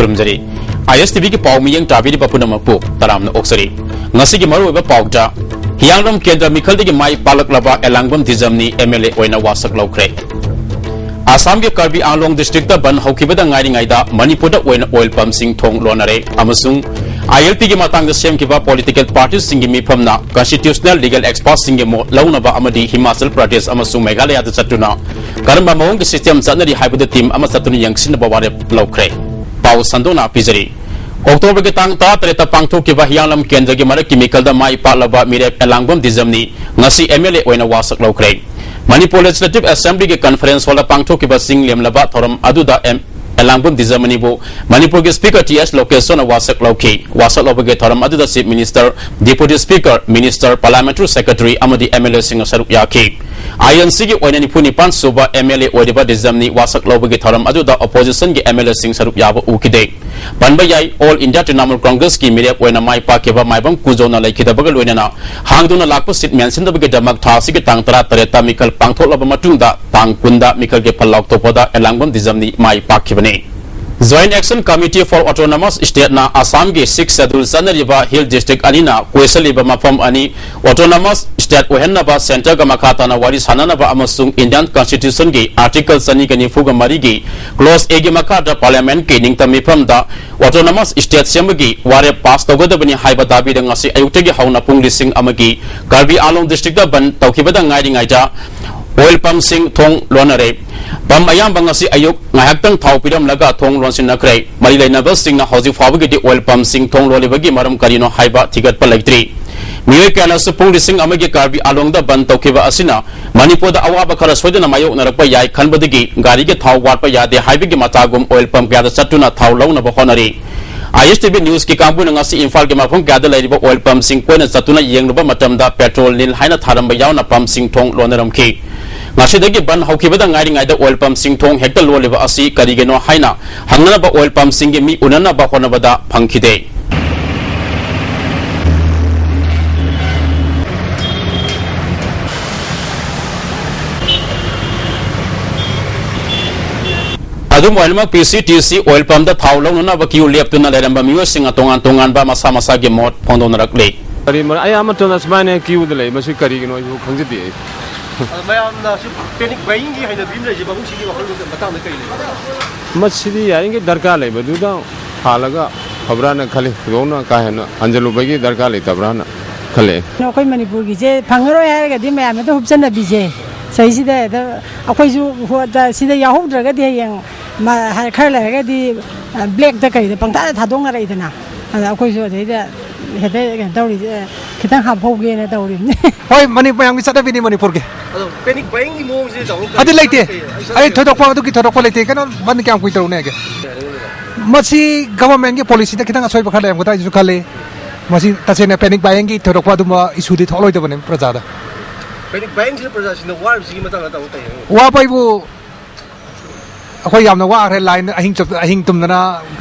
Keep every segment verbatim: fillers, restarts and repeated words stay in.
ꯈꯨꯔꯨꯝꯖꯔꯤ꯫ ꯑꯥꯏ ꯑꯦꯁ T ꯚꯤꯒꯤ ꯄꯥꯎ ꯃꯤꯠꯌꯦꯡ ꯇꯥꯕꯤꯔꯤꯕ ꯄꯨꯝꯅꯃꯛꯄꯨ ꯇꯔꯥꯝꯅ ꯑꯣꯛꯆꯔꯤ꯫ ꯉꯁꯤꯒꯤ ꯃꯔꯨꯑꯣꯏꯕ ꯄꯥꯎꯗ, ꯍꯤꯌꯥꯡꯂꯝ ꯀꯦꯟꯗ꯭ꯔ ꯃꯤꯈꯜꯗꯒꯤ ꯃꯥꯏ ꯄꯥꯛꯂꯛꯂꯕ ꯑꯦꯂꯥꯡꯕꯝ ꯗꯤꯖꯝꯅꯤ ꯑꯦꯝ ꯑꯦꯜ ꯑꯦ ꯑꯣꯏꯅ ꯋꯥꯁꯛ ꯂꯧꯈ꯭ꯔꯦ꯫ ꯑꯁꯥꯝꯒꯤ ꯀꯥꯔꯕꯤ ꯑꯥꯡꯂꯣꯡ ꯗꯤꯁꯇ꯭ꯔꯤꯛꯇ ꯕꯟ ꯍꯧꯈꯤꯕꯗ ꯉꯥꯏꯔꯤꯉꯩꯗ ꯃꯅꯤꯄꯨꯔꯗ ꯑꯣꯏꯅ ꯑꯣꯏꯜ ꯄꯝꯁꯤꯡ ꯊꯣꯡ ꯂꯣꯟꯅꯔꯦ ꯑꯃꯁꯨꯡ ꯑꯥꯏ ꯑꯦꯜ ꯄꯤꯒꯤ ꯃꯇꯥꯡꯗ ꯁꯦꯝꯈꯤꯕ ꯄꯣꯂꯤꯇꯤꯀꯦꯜ ꯄꯥꯔꯇꯤꯁꯤꯡꯒꯤ ꯃꯤꯐꯝꯅ ꯀꯟꯁꯇꯤꯇ꯭ꯌꯨꯁꯅꯦꯜ ꯂꯤꯒꯦꯜ ꯑꯦꯛꯁꯄꯔꯠꯁꯤꯡꯒꯤ ꯃꯣꯠ ꯂꯧꯅꯕ ꯑꯃꯗꯤ ꯍꯤꯃꯥꯆꯜ ꯄ꯭ꯔꯗꯦꯁ ꯑꯃꯁꯨꯡ ꯃꯦꯘꯥꯂꯌꯥꯗ ꯆꯠꯇꯨꯅ ꯀꯔꯝꯕ ꯃꯑꯣꯡꯒꯤ ꯁꯤꯁꯇꯦꯝ ꯆꯠꯅꯔꯤ ꯍꯥꯏꯕꯗꯨ ꯇꯤꯝ ꯑꯃ ꯆꯠꯇꯨꯅ ꯌꯦꯡꯁꯤꯟꯅꯕ ꯋꯥꯔꯦꯞ ꯂꯧꯈ꯭ꯔꯦ꯫ ꯄꯥꯎ ꯁꯟꯗꯣꯛꯅ ꯄꯤꯖꯔꯤ꯫ ꯑꯣꯛꯇꯣꯕꯔꯒꯤ ꯇꯥꯡ ꯇꯔꯥꯇꯔꯦꯠꯇ ꯄꯥꯡꯊꯣꯛꯈꯤꯕ ꯍꯤꯌꯥꯡꯂꯝ ꯀꯦꯟꯗ꯭ꯔꯒꯤ ꯃꯔꯛꯀꯤ ꯃꯤꯈꯜꯗ ꯃꯥꯏ ꯄꯥꯛꯂꯕ ꯃꯤꯔꯦꯞ ꯑꯦꯂꯥꯡꯕꯝ ꯗꯤꯖꯝꯅꯤ ꯉꯁꯤ ꯑꯦꯝ ꯑꯦꯜ ꯑꯦ ꯑꯣꯏꯅ ꯋꯥꯁꯛ ꯂꯧꯈ꯭ꯔꯦ꯫ ꯃꯅꯤꯄꯨꯔ ꯂꯦꯖꯤꯁꯂꯦꯇꯤꯚ ꯑꯦꯁꯦꯝꯕ꯭ꯂꯤꯒꯤ ꯀꯟꯐꯔꯦꯟꯁ ꯍꯣꯜꯗ ꯄꯥꯡꯊꯣꯛꯈꯤꯕ ꯆꯤꯡ ꯂꯦꯝꯂꯕ ꯊꯧꯔꯝ ꯑꯗꯨꯗ ꯑꯦꯝ ꯑꯦꯂꯥꯡꯕꯝ ꯗꯤꯖꯝꯅꯤꯕꯨ ꯃꯅꯤꯄꯨꯔꯒꯤ ꯁ꯭ꯄꯤꯀꯔ ꯇꯤ ꯑꯦꯁ ꯂꯣꯀꯦꯁꯣꯟꯅ ꯋꯥꯁꯛ ꯂꯧꯈꯤ꯫ ꯋꯥꯁꯛ ꯂꯧꯕꯒꯤ ꯊꯧꯔꯝ ꯑꯗꯨꯗ chief minister, deputy speaker, minister, parliamentary secretary ꯑꯃꯗꯤ ꯑꯦꯝ ꯑꯦꯜ ꯑꯦꯁꯤꯡꯅ ꯁꯔꯨꯛ ꯌꯥꯈꯤ꯫ ꯑꯥꯏ ꯑꯦꯟ ꯁꯤꯒꯤ ꯑꯣꯏꯅ ꯅꯤꯐꯨ ꯅꯤꯄꯥꯟ ꯁꯨꯕ ꯑꯦꯝ ꯑꯦꯜ ꯑꯦ ꯑꯣꯏꯔꯤꯕ ꯗꯤꯖꯝꯅꯤ ꯋꯥꯁꯛ ꯂꯧꯕꯒꯤ ꯊꯧꯔꯝ ꯑꯗꯨꯗ ꯑꯣꯄꯣꯖꯤꯁꯟꯒꯤ ꯑꯦꯝ ꯑꯦꯜ ꯑꯦꯁꯤꯡ ꯁꯔꯨꯛ ꯌꯥꯕ ꯎꯈꯤꯗꯦ꯫ ꯄꯟꯕ ꯌꯥꯏ, ꯑꯣꯜ ꯏꯟꯗꯤꯌꯥ ꯇ꯭ꯔꯤꯅꯥꯃꯨꯜ ꯀꯪꯒ꯭ꯔꯦꯁꯀꯤ ꯃꯤꯔꯦꯞ ꯑꯣꯏꯅ ꯃꯥꯏ ꯄꯥꯛꯈꯤꯕ ꯃꯥꯏꯕꯝ ꯀꯨꯖꯣꯅ ꯂꯩꯈꯤꯗꯕꯒ ꯂꯣꯏꯅꯅ ꯍꯥꯡꯗꯨꯅ ꯂꯥꯛꯄ ꯁꯤꯠ ꯃꯦꯟꯁꯤꯟꯗꯕꯒꯤꯗꯃꯛ ꯊꯥ ꯑꯁꯤꯒꯤ ꯇꯥꯡ ꯇꯔꯥꯇꯔꯦꯠꯇ ꯃꯤꯈꯜ ꯄꯥꯡꯊꯣꯛꯂꯕ ꯃꯇꯨꯡꯗ ꯇꯥꯡ ꯀꯨꯟꯗ ꯃꯤꯈꯜꯒꯤ ꯐꯜ ꯂꯥꯎꯊꯣꯛꯄꯗ ꯑꯦꯂꯥꯡꯕꯝ ꯗꯤꯖꯝꯅꯤ ꯃꯥꯏ ꯄꯥꯛꯈꯤꯕꯅꯤ꯫ Joint Action Committee for Autonomous State ꯅ ꯑꯁꯥꯝꯒꯤ ꯁꯤꯛꯁ ꯁꯦꯗꯨꯜ ꯆꯠꯅꯔꯤꯕ ꯍꯤꯜ ꯗꯤꯁꯇ꯭ꯔꯤꯛ ꯑꯅꯤꯅ ꯀꯣꯏꯁꯜꯂꯤꯕ ꯃꯐꯝ ꯑꯅꯤ ꯑꯣꯇꯣꯅꯣꯃꯁ ꯁ꯭ꯇꯦꯠ ꯑꯣꯏꯍꯟꯅꯕ ꯁꯦꯟꯇꯔꯒ ꯃꯈꯥ ꯇꯥꯅ ꯋꯥꯔꯤ ꯁꯥꯅꯅꯕ ꯑꯃꯁꯨꯡ ꯏꯟꯗꯤꯌꯟ ꯀꯟꯁꯇꯤꯇ꯭ꯌꯨꯁꯟꯒꯤ ꯑꯥꯔꯇꯤꯀꯜ ꯆꯅꯤꯒ ꯅꯤꯐꯨꯒ ꯃꯔꯤꯒꯤ ꯀ꯭ꯂꯣꯖ ꯑꯦꯒꯤ ꯃꯈꯥꯗ ꯄꯥꯔꯂꯤꯌꯥꯃꯦꯟꯠꯀꯤ ꯅꯤꯡꯇꯝ ꯃꯤꯐꯝꯗ ꯑꯣꯇꯣꯅꯣꯃꯁ ꯁ꯭ꯇꯦꯠ ꯁꯦꯝꯕꯒꯤ ꯋꯥꯔꯦꯞ ꯄꯥꯁ ꯇꯧꯒꯗꯕꯅꯤ ꯍꯥꯏꯕ ꯗꯥꯕꯤꯗ ꯉꯁꯤ ꯑꯌꯨꯛꯇꯒꯤ ꯍꯧꯅ ꯄꯨꯡ ꯂꯤꯁꯤꯡ ꯑꯃꯒꯤ ꯀꯥꯔꯕꯤ ꯑꯥꯡꯂꯣꯡ ꯗꯤꯁꯇ꯭ꯔꯤꯛꯇ ꯕꯟꯗ ꯇꯧꯈꯤꯕꯗ ꯉꯥꯏꯔꯤꯉꯩꯗ ꯑꯣꯏꯜ ꯄꯝꯁꯤꯡ ꯊꯣꯡ ꯂꯣꯟꯅꯔꯦ꯫ ꯄꯝ ꯑꯌꯥꯝꯕ ꯉꯁꯤ ꯑꯌꯨꯛ ꯉꯥꯏꯍꯥꯛꯇꯪ ꯊꯥꯎ ꯄꯤꯔꯝꯂꯒ ꯊꯣꯡ ꯂꯣꯟꯁꯤꯟꯅꯈ꯭ꯔꯦ꯫ ꯃꯔꯤ ꯂꯩꯅꯕꯁꯤꯡꯅ ꯍꯧꯖꯤꯛ ꯐꯥꯎꯕꯒꯤꯗꯤ ꯑꯣꯏꯜ ꯄꯝꯁꯤꯡ ꯊꯣꯡ ꯂꯣꯜꯂꯤꯕꯒꯤ ꯃꯔꯝ ꯀꯔꯤꯅꯣ ꯍꯥꯏꯕ ꯊꯤꯒꯠꯄ ꯂꯩꯇ꯭ꯔꯤ꯫ ꯃꯤꯑꯣꯏ ꯀꯌꯥꯅꯁꯨ ꯄꯨꯡ ꯂꯤꯁꯤꯡ ꯑꯃꯒꯤ ꯀꯥꯔꯕꯤ ꯑꯥꯡꯂꯣꯡꯗ ꯕꯟꯗ ꯇꯧꯈꯤꯕ ꯑꯁꯤꯅ ꯃꯅꯤꯄꯨꯔꯗ ꯑꯋꯥꯕ ꯈꯔ ꯁꯣꯏꯗꯅ ꯃꯥꯌꯣꯛꯅꯔꯛꯄ ꯌꯥꯏ ꯈꯟꯕꯗꯒꯤ ꯒꯥꯔꯤꯒꯤ ꯊꯥꯎ ꯋꯥꯠꯄ ꯌꯥꯗꯦ ꯍꯥꯏꯕꯒꯤ ꯃꯇꯥꯒꯨꯝ ꯑꯣꯏꯜ ꯄꯝ ꯀꯌꯥꯗ ꯆꯠꯇꯨꯅ ꯊꯥꯎ ꯂꯧꯅꯕ ꯍꯣꯠꯅꯔꯤ꯫ ꯑꯥꯏ ꯑꯦꯁ ꯇꯤ ꯚꯤ ꯅ꯭ꯌꯨꯁꯀꯤ ꯀꯥꯡꯕꯨꯅ ꯉꯁꯤ ꯏꯝꯐꯥꯜꯒꯤ ꯃꯐꯝ ꯀꯌꯥꯗ ꯂꯩꯔꯤꯕ ꯑꯣꯏꯜ ꯄꯝꯁꯤꯡ ꯀꯣꯏꯅ ꯆꯠꯇꯨꯅ ꯌꯦꯡꯂꯨꯕ ꯃꯇꯝꯗ ꯄꯦꯇ꯭ꯔꯣꯜ ꯅꯤꯜ ꯍꯥꯏꯅ ꯊꯥꯔꯝꯕ ꯌꯥꯎꯅ ꯄꯝꯁꯤꯡ ꯊꯣꯡ ꯂꯣꯟꯅꯔꯝꯈꯤ꯫ ꯉꯁꯤꯗꯒꯤ ꯕꯟꯗ ꯍꯧꯈꯤꯕꯗ ꯉꯥꯏꯔꯤꯉꯩꯗ ꯑꯣꯏꯜ ꯄꯝꯁꯤꯡ ꯊꯣꯡ ꯍꯦꯛꯇ ꯂꯣꯜꯂꯤꯕ ꯑꯁꯤ ꯀꯔꯤꯒꯤꯅꯣ ꯍꯥꯏꯅ ꯍꯪꯅꯅꯕ ꯑꯣꯏꯜ ꯄꯝꯁꯤꯡꯒꯤ ꯃꯤ ꯎꯅꯅꯕ ꯍꯣꯠꯅꯕꯗ ꯐꯪꯈꯤꯗꯦ꯫ ꯑꯗꯨꯝ ꯑꯣꯏꯅꯃꯛ, ꯄꯤ ꯁꯤ ꯇꯤ ꯁꯤ ꯑꯣꯏꯜ ꯄꯝꯗ ꯊꯥꯎ ꯂꯧꯅꯅꯕ ꯀ꯭ꯌꯨ ꯂꯦꯞꯇꯨꯅ ꯂꯩꯔꯝꯕ ꯃꯤꯑꯣꯏꯁꯤꯡꯅ ꯇꯣꯉꯥꯟ ꯇꯣꯉꯥꯟꯕ ꯃꯁꯥ ꯃꯁꯥꯒꯤ ꯃꯣꯠ ꯐꯣꯡꯗꯣꯛꯅꯔꯛꯂꯤ꯫ ꯀꯔꯤ ꯃꯔ-, ꯑꯩ ꯑꯃꯠꯇꯅ ꯁꯨꯃꯥꯏꯅ ꯀ꯭ꯌꯨꯗ ꯂꯩ, ꯃꯁꯤ ꯀꯔꯤꯒꯤꯅꯣ ꯑꯩꯁꯨ ꯈꯪꯖꯗꯦ ꯑꯩ꯫ ꯑꯗꯣ ꯃꯌꯥꯝꯅ ꯁꯤ ꯄꯦꯅꯤꯛ ꯕꯥꯏꯌꯤꯡꯒꯤ ꯍꯩꯅꯕꯤ ꯑꯃ ꯂꯩꯔꯤꯁꯦ, ꯃꯕꯨꯡꯁꯤꯒꯤ ꯋꯥꯈꯜꯂꯣꯟꯒꯤ ꯃꯇꯥꯡꯗ ꯀꯔꯤ ꯂꯩ? ꯃꯁꯤꯗꯤ ꯌꯥꯔꯤꯉꯩ ꯗꯔꯀꯥꯔ ꯂꯩꯕꯗꯨꯗ ꯍꯥꯜꯂꯒ ꯐꯕ꯭ꯔꯥꯅ ꯈꯜꯂꯤ꯫ ꯊꯣꯏꯗꯣꯛꯅ ꯀꯥ ꯍꯦꯟꯅ ꯍꯟꯖꯜꯂꯨꯕꯒꯤ ꯗꯔꯀꯥꯔ ꯂꯩꯇꯕ꯭ꯔꯥꯅ ꯈꯜꯂꯦ꯫ ꯑꯩꯈꯣꯏ ꯃꯅꯤꯄꯨꯔꯒꯤꯁꯦ ꯐꯪꯉꯔꯣꯏ ꯍꯥꯏꯔꯒꯗꯤ ꯃꯌꯥꯝꯅ ꯑꯗꯨꯝ ꯍꯨꯞꯆꯟꯅꯕꯤꯁꯦ꯫ ꯁꯤꯗꯩꯁꯤꯗ ꯍꯦꯛꯇ ꯑꯩꯈꯣꯏꯁꯨ ꯍꯣ-, ꯗ-, ꯁꯤꯗ ꯌꯥꯎꯍꯧꯗ꯭ꯔꯒꯗꯤ ꯍꯌꯦꯡ ꯃ-, ꯍꯥꯏ-, ꯈꯔ ꯂꯩꯔꯒꯗꯤ, ꯑ, ꯕ꯭ꯂꯦꯛꯇ ꯀꯩꯗ ꯄꯪꯊꯥꯗ ꯊꯥꯗꯣꯛꯅꯔꯛꯏꯗꯅ꯫ ꯑꯗ ꯑꯩꯈꯣꯏꯁꯨ ꯑꯗꯩꯗ ꯍꯦꯛꯇ ꯀꯩꯅꯣ ꯇꯧꯔꯤꯁꯦ, ꯈꯤꯇꯪ ꯍꯥꯞꯍꯧꯒꯦꯅ ꯇꯧꯔꯤꯕꯅꯤ꯫ ꯍꯣꯏ, ꯃꯅꯤ-, ꯃꯌꯥꯝꯒꯤ ꯆꯠꯅꯕꯤꯅꯤ ꯃꯅꯤꯄꯨꯔꯒꯤ꯫ ꯑꯗꯣ ꯄꯦꯅꯤꯛ ꯕꯥꯏꯌꯤꯡꯒꯤ ꯃꯑꯣꯡꯁꯦ ꯇꯧꯔꯣ꯫ ꯑꯗꯨ ꯂꯩꯇꯦ꯫ ꯑꯩ ꯊꯣꯏꯗꯣꯛꯄ, ꯑꯗꯨꯒꯤ ꯊꯣꯏꯗꯣꯛꯄ ꯂꯩꯇꯦ꯫ ꯀꯩꯅꯣ, ꯕꯟ ꯀꯌꯥꯝ ꯀꯨꯏ ꯇꯧꯔꯨꯅꯤ ꯍꯥꯏꯒꯦ? ꯃꯁꯤ ꯒꯚꯔꯟꯃꯦꯟꯠꯀꯤ ꯄꯣꯂꯤꯁꯤꯗ ꯈꯤꯇꯪ ꯑꯁꯣꯏꯕ ꯈꯔ ꯂꯩꯔꯝꯒꯗ꯭ꯔꯥ ꯍꯥꯏꯅꯁꯨ ꯈꯜꯂꯤ꯫ ꯃꯁꯤ ꯇꯁꯦꯡꯅ ꯄꯦꯅꯤꯛ ꯕꯥꯏꯌꯤꯡꯒꯤ ꯊꯣꯏꯗꯣꯛꯄ ꯑꯗꯨꯝꯕ ꯏꯁꯨꯗꯤ ꯊꯣꯛꯂꯣꯏꯗꯕꯅꯤ ꯄ꯭ꯔꯖꯥꯗ꯫ ꯄꯦꯅꯤꯛ ꯕꯥꯏꯌꯤꯡꯁꯤꯅ ꯄ꯭ꯔꯖꯥꯁꯤꯡꯅ ꯋꯥꯔꯤꯕꯁꯤꯒꯤ ꯃꯇꯥꯡꯗ ꯇꯥꯃꯣ ꯀꯔꯤ ꯍꯥꯏꯅꯤꯡꯉꯤ? ꯋꯥꯕ ꯍꯥꯏꯕꯨ ꯑꯩꯈꯣꯏ ꯌꯥꯝꯅ ꯋꯥꯈ꯭ꯔꯦ, ꯂꯥꯏꯟ ꯑꯍꯤꯡ ꯆꯨꯞ-, ꯑꯍꯤꯡ ꯇꯨꯝꯗꯅ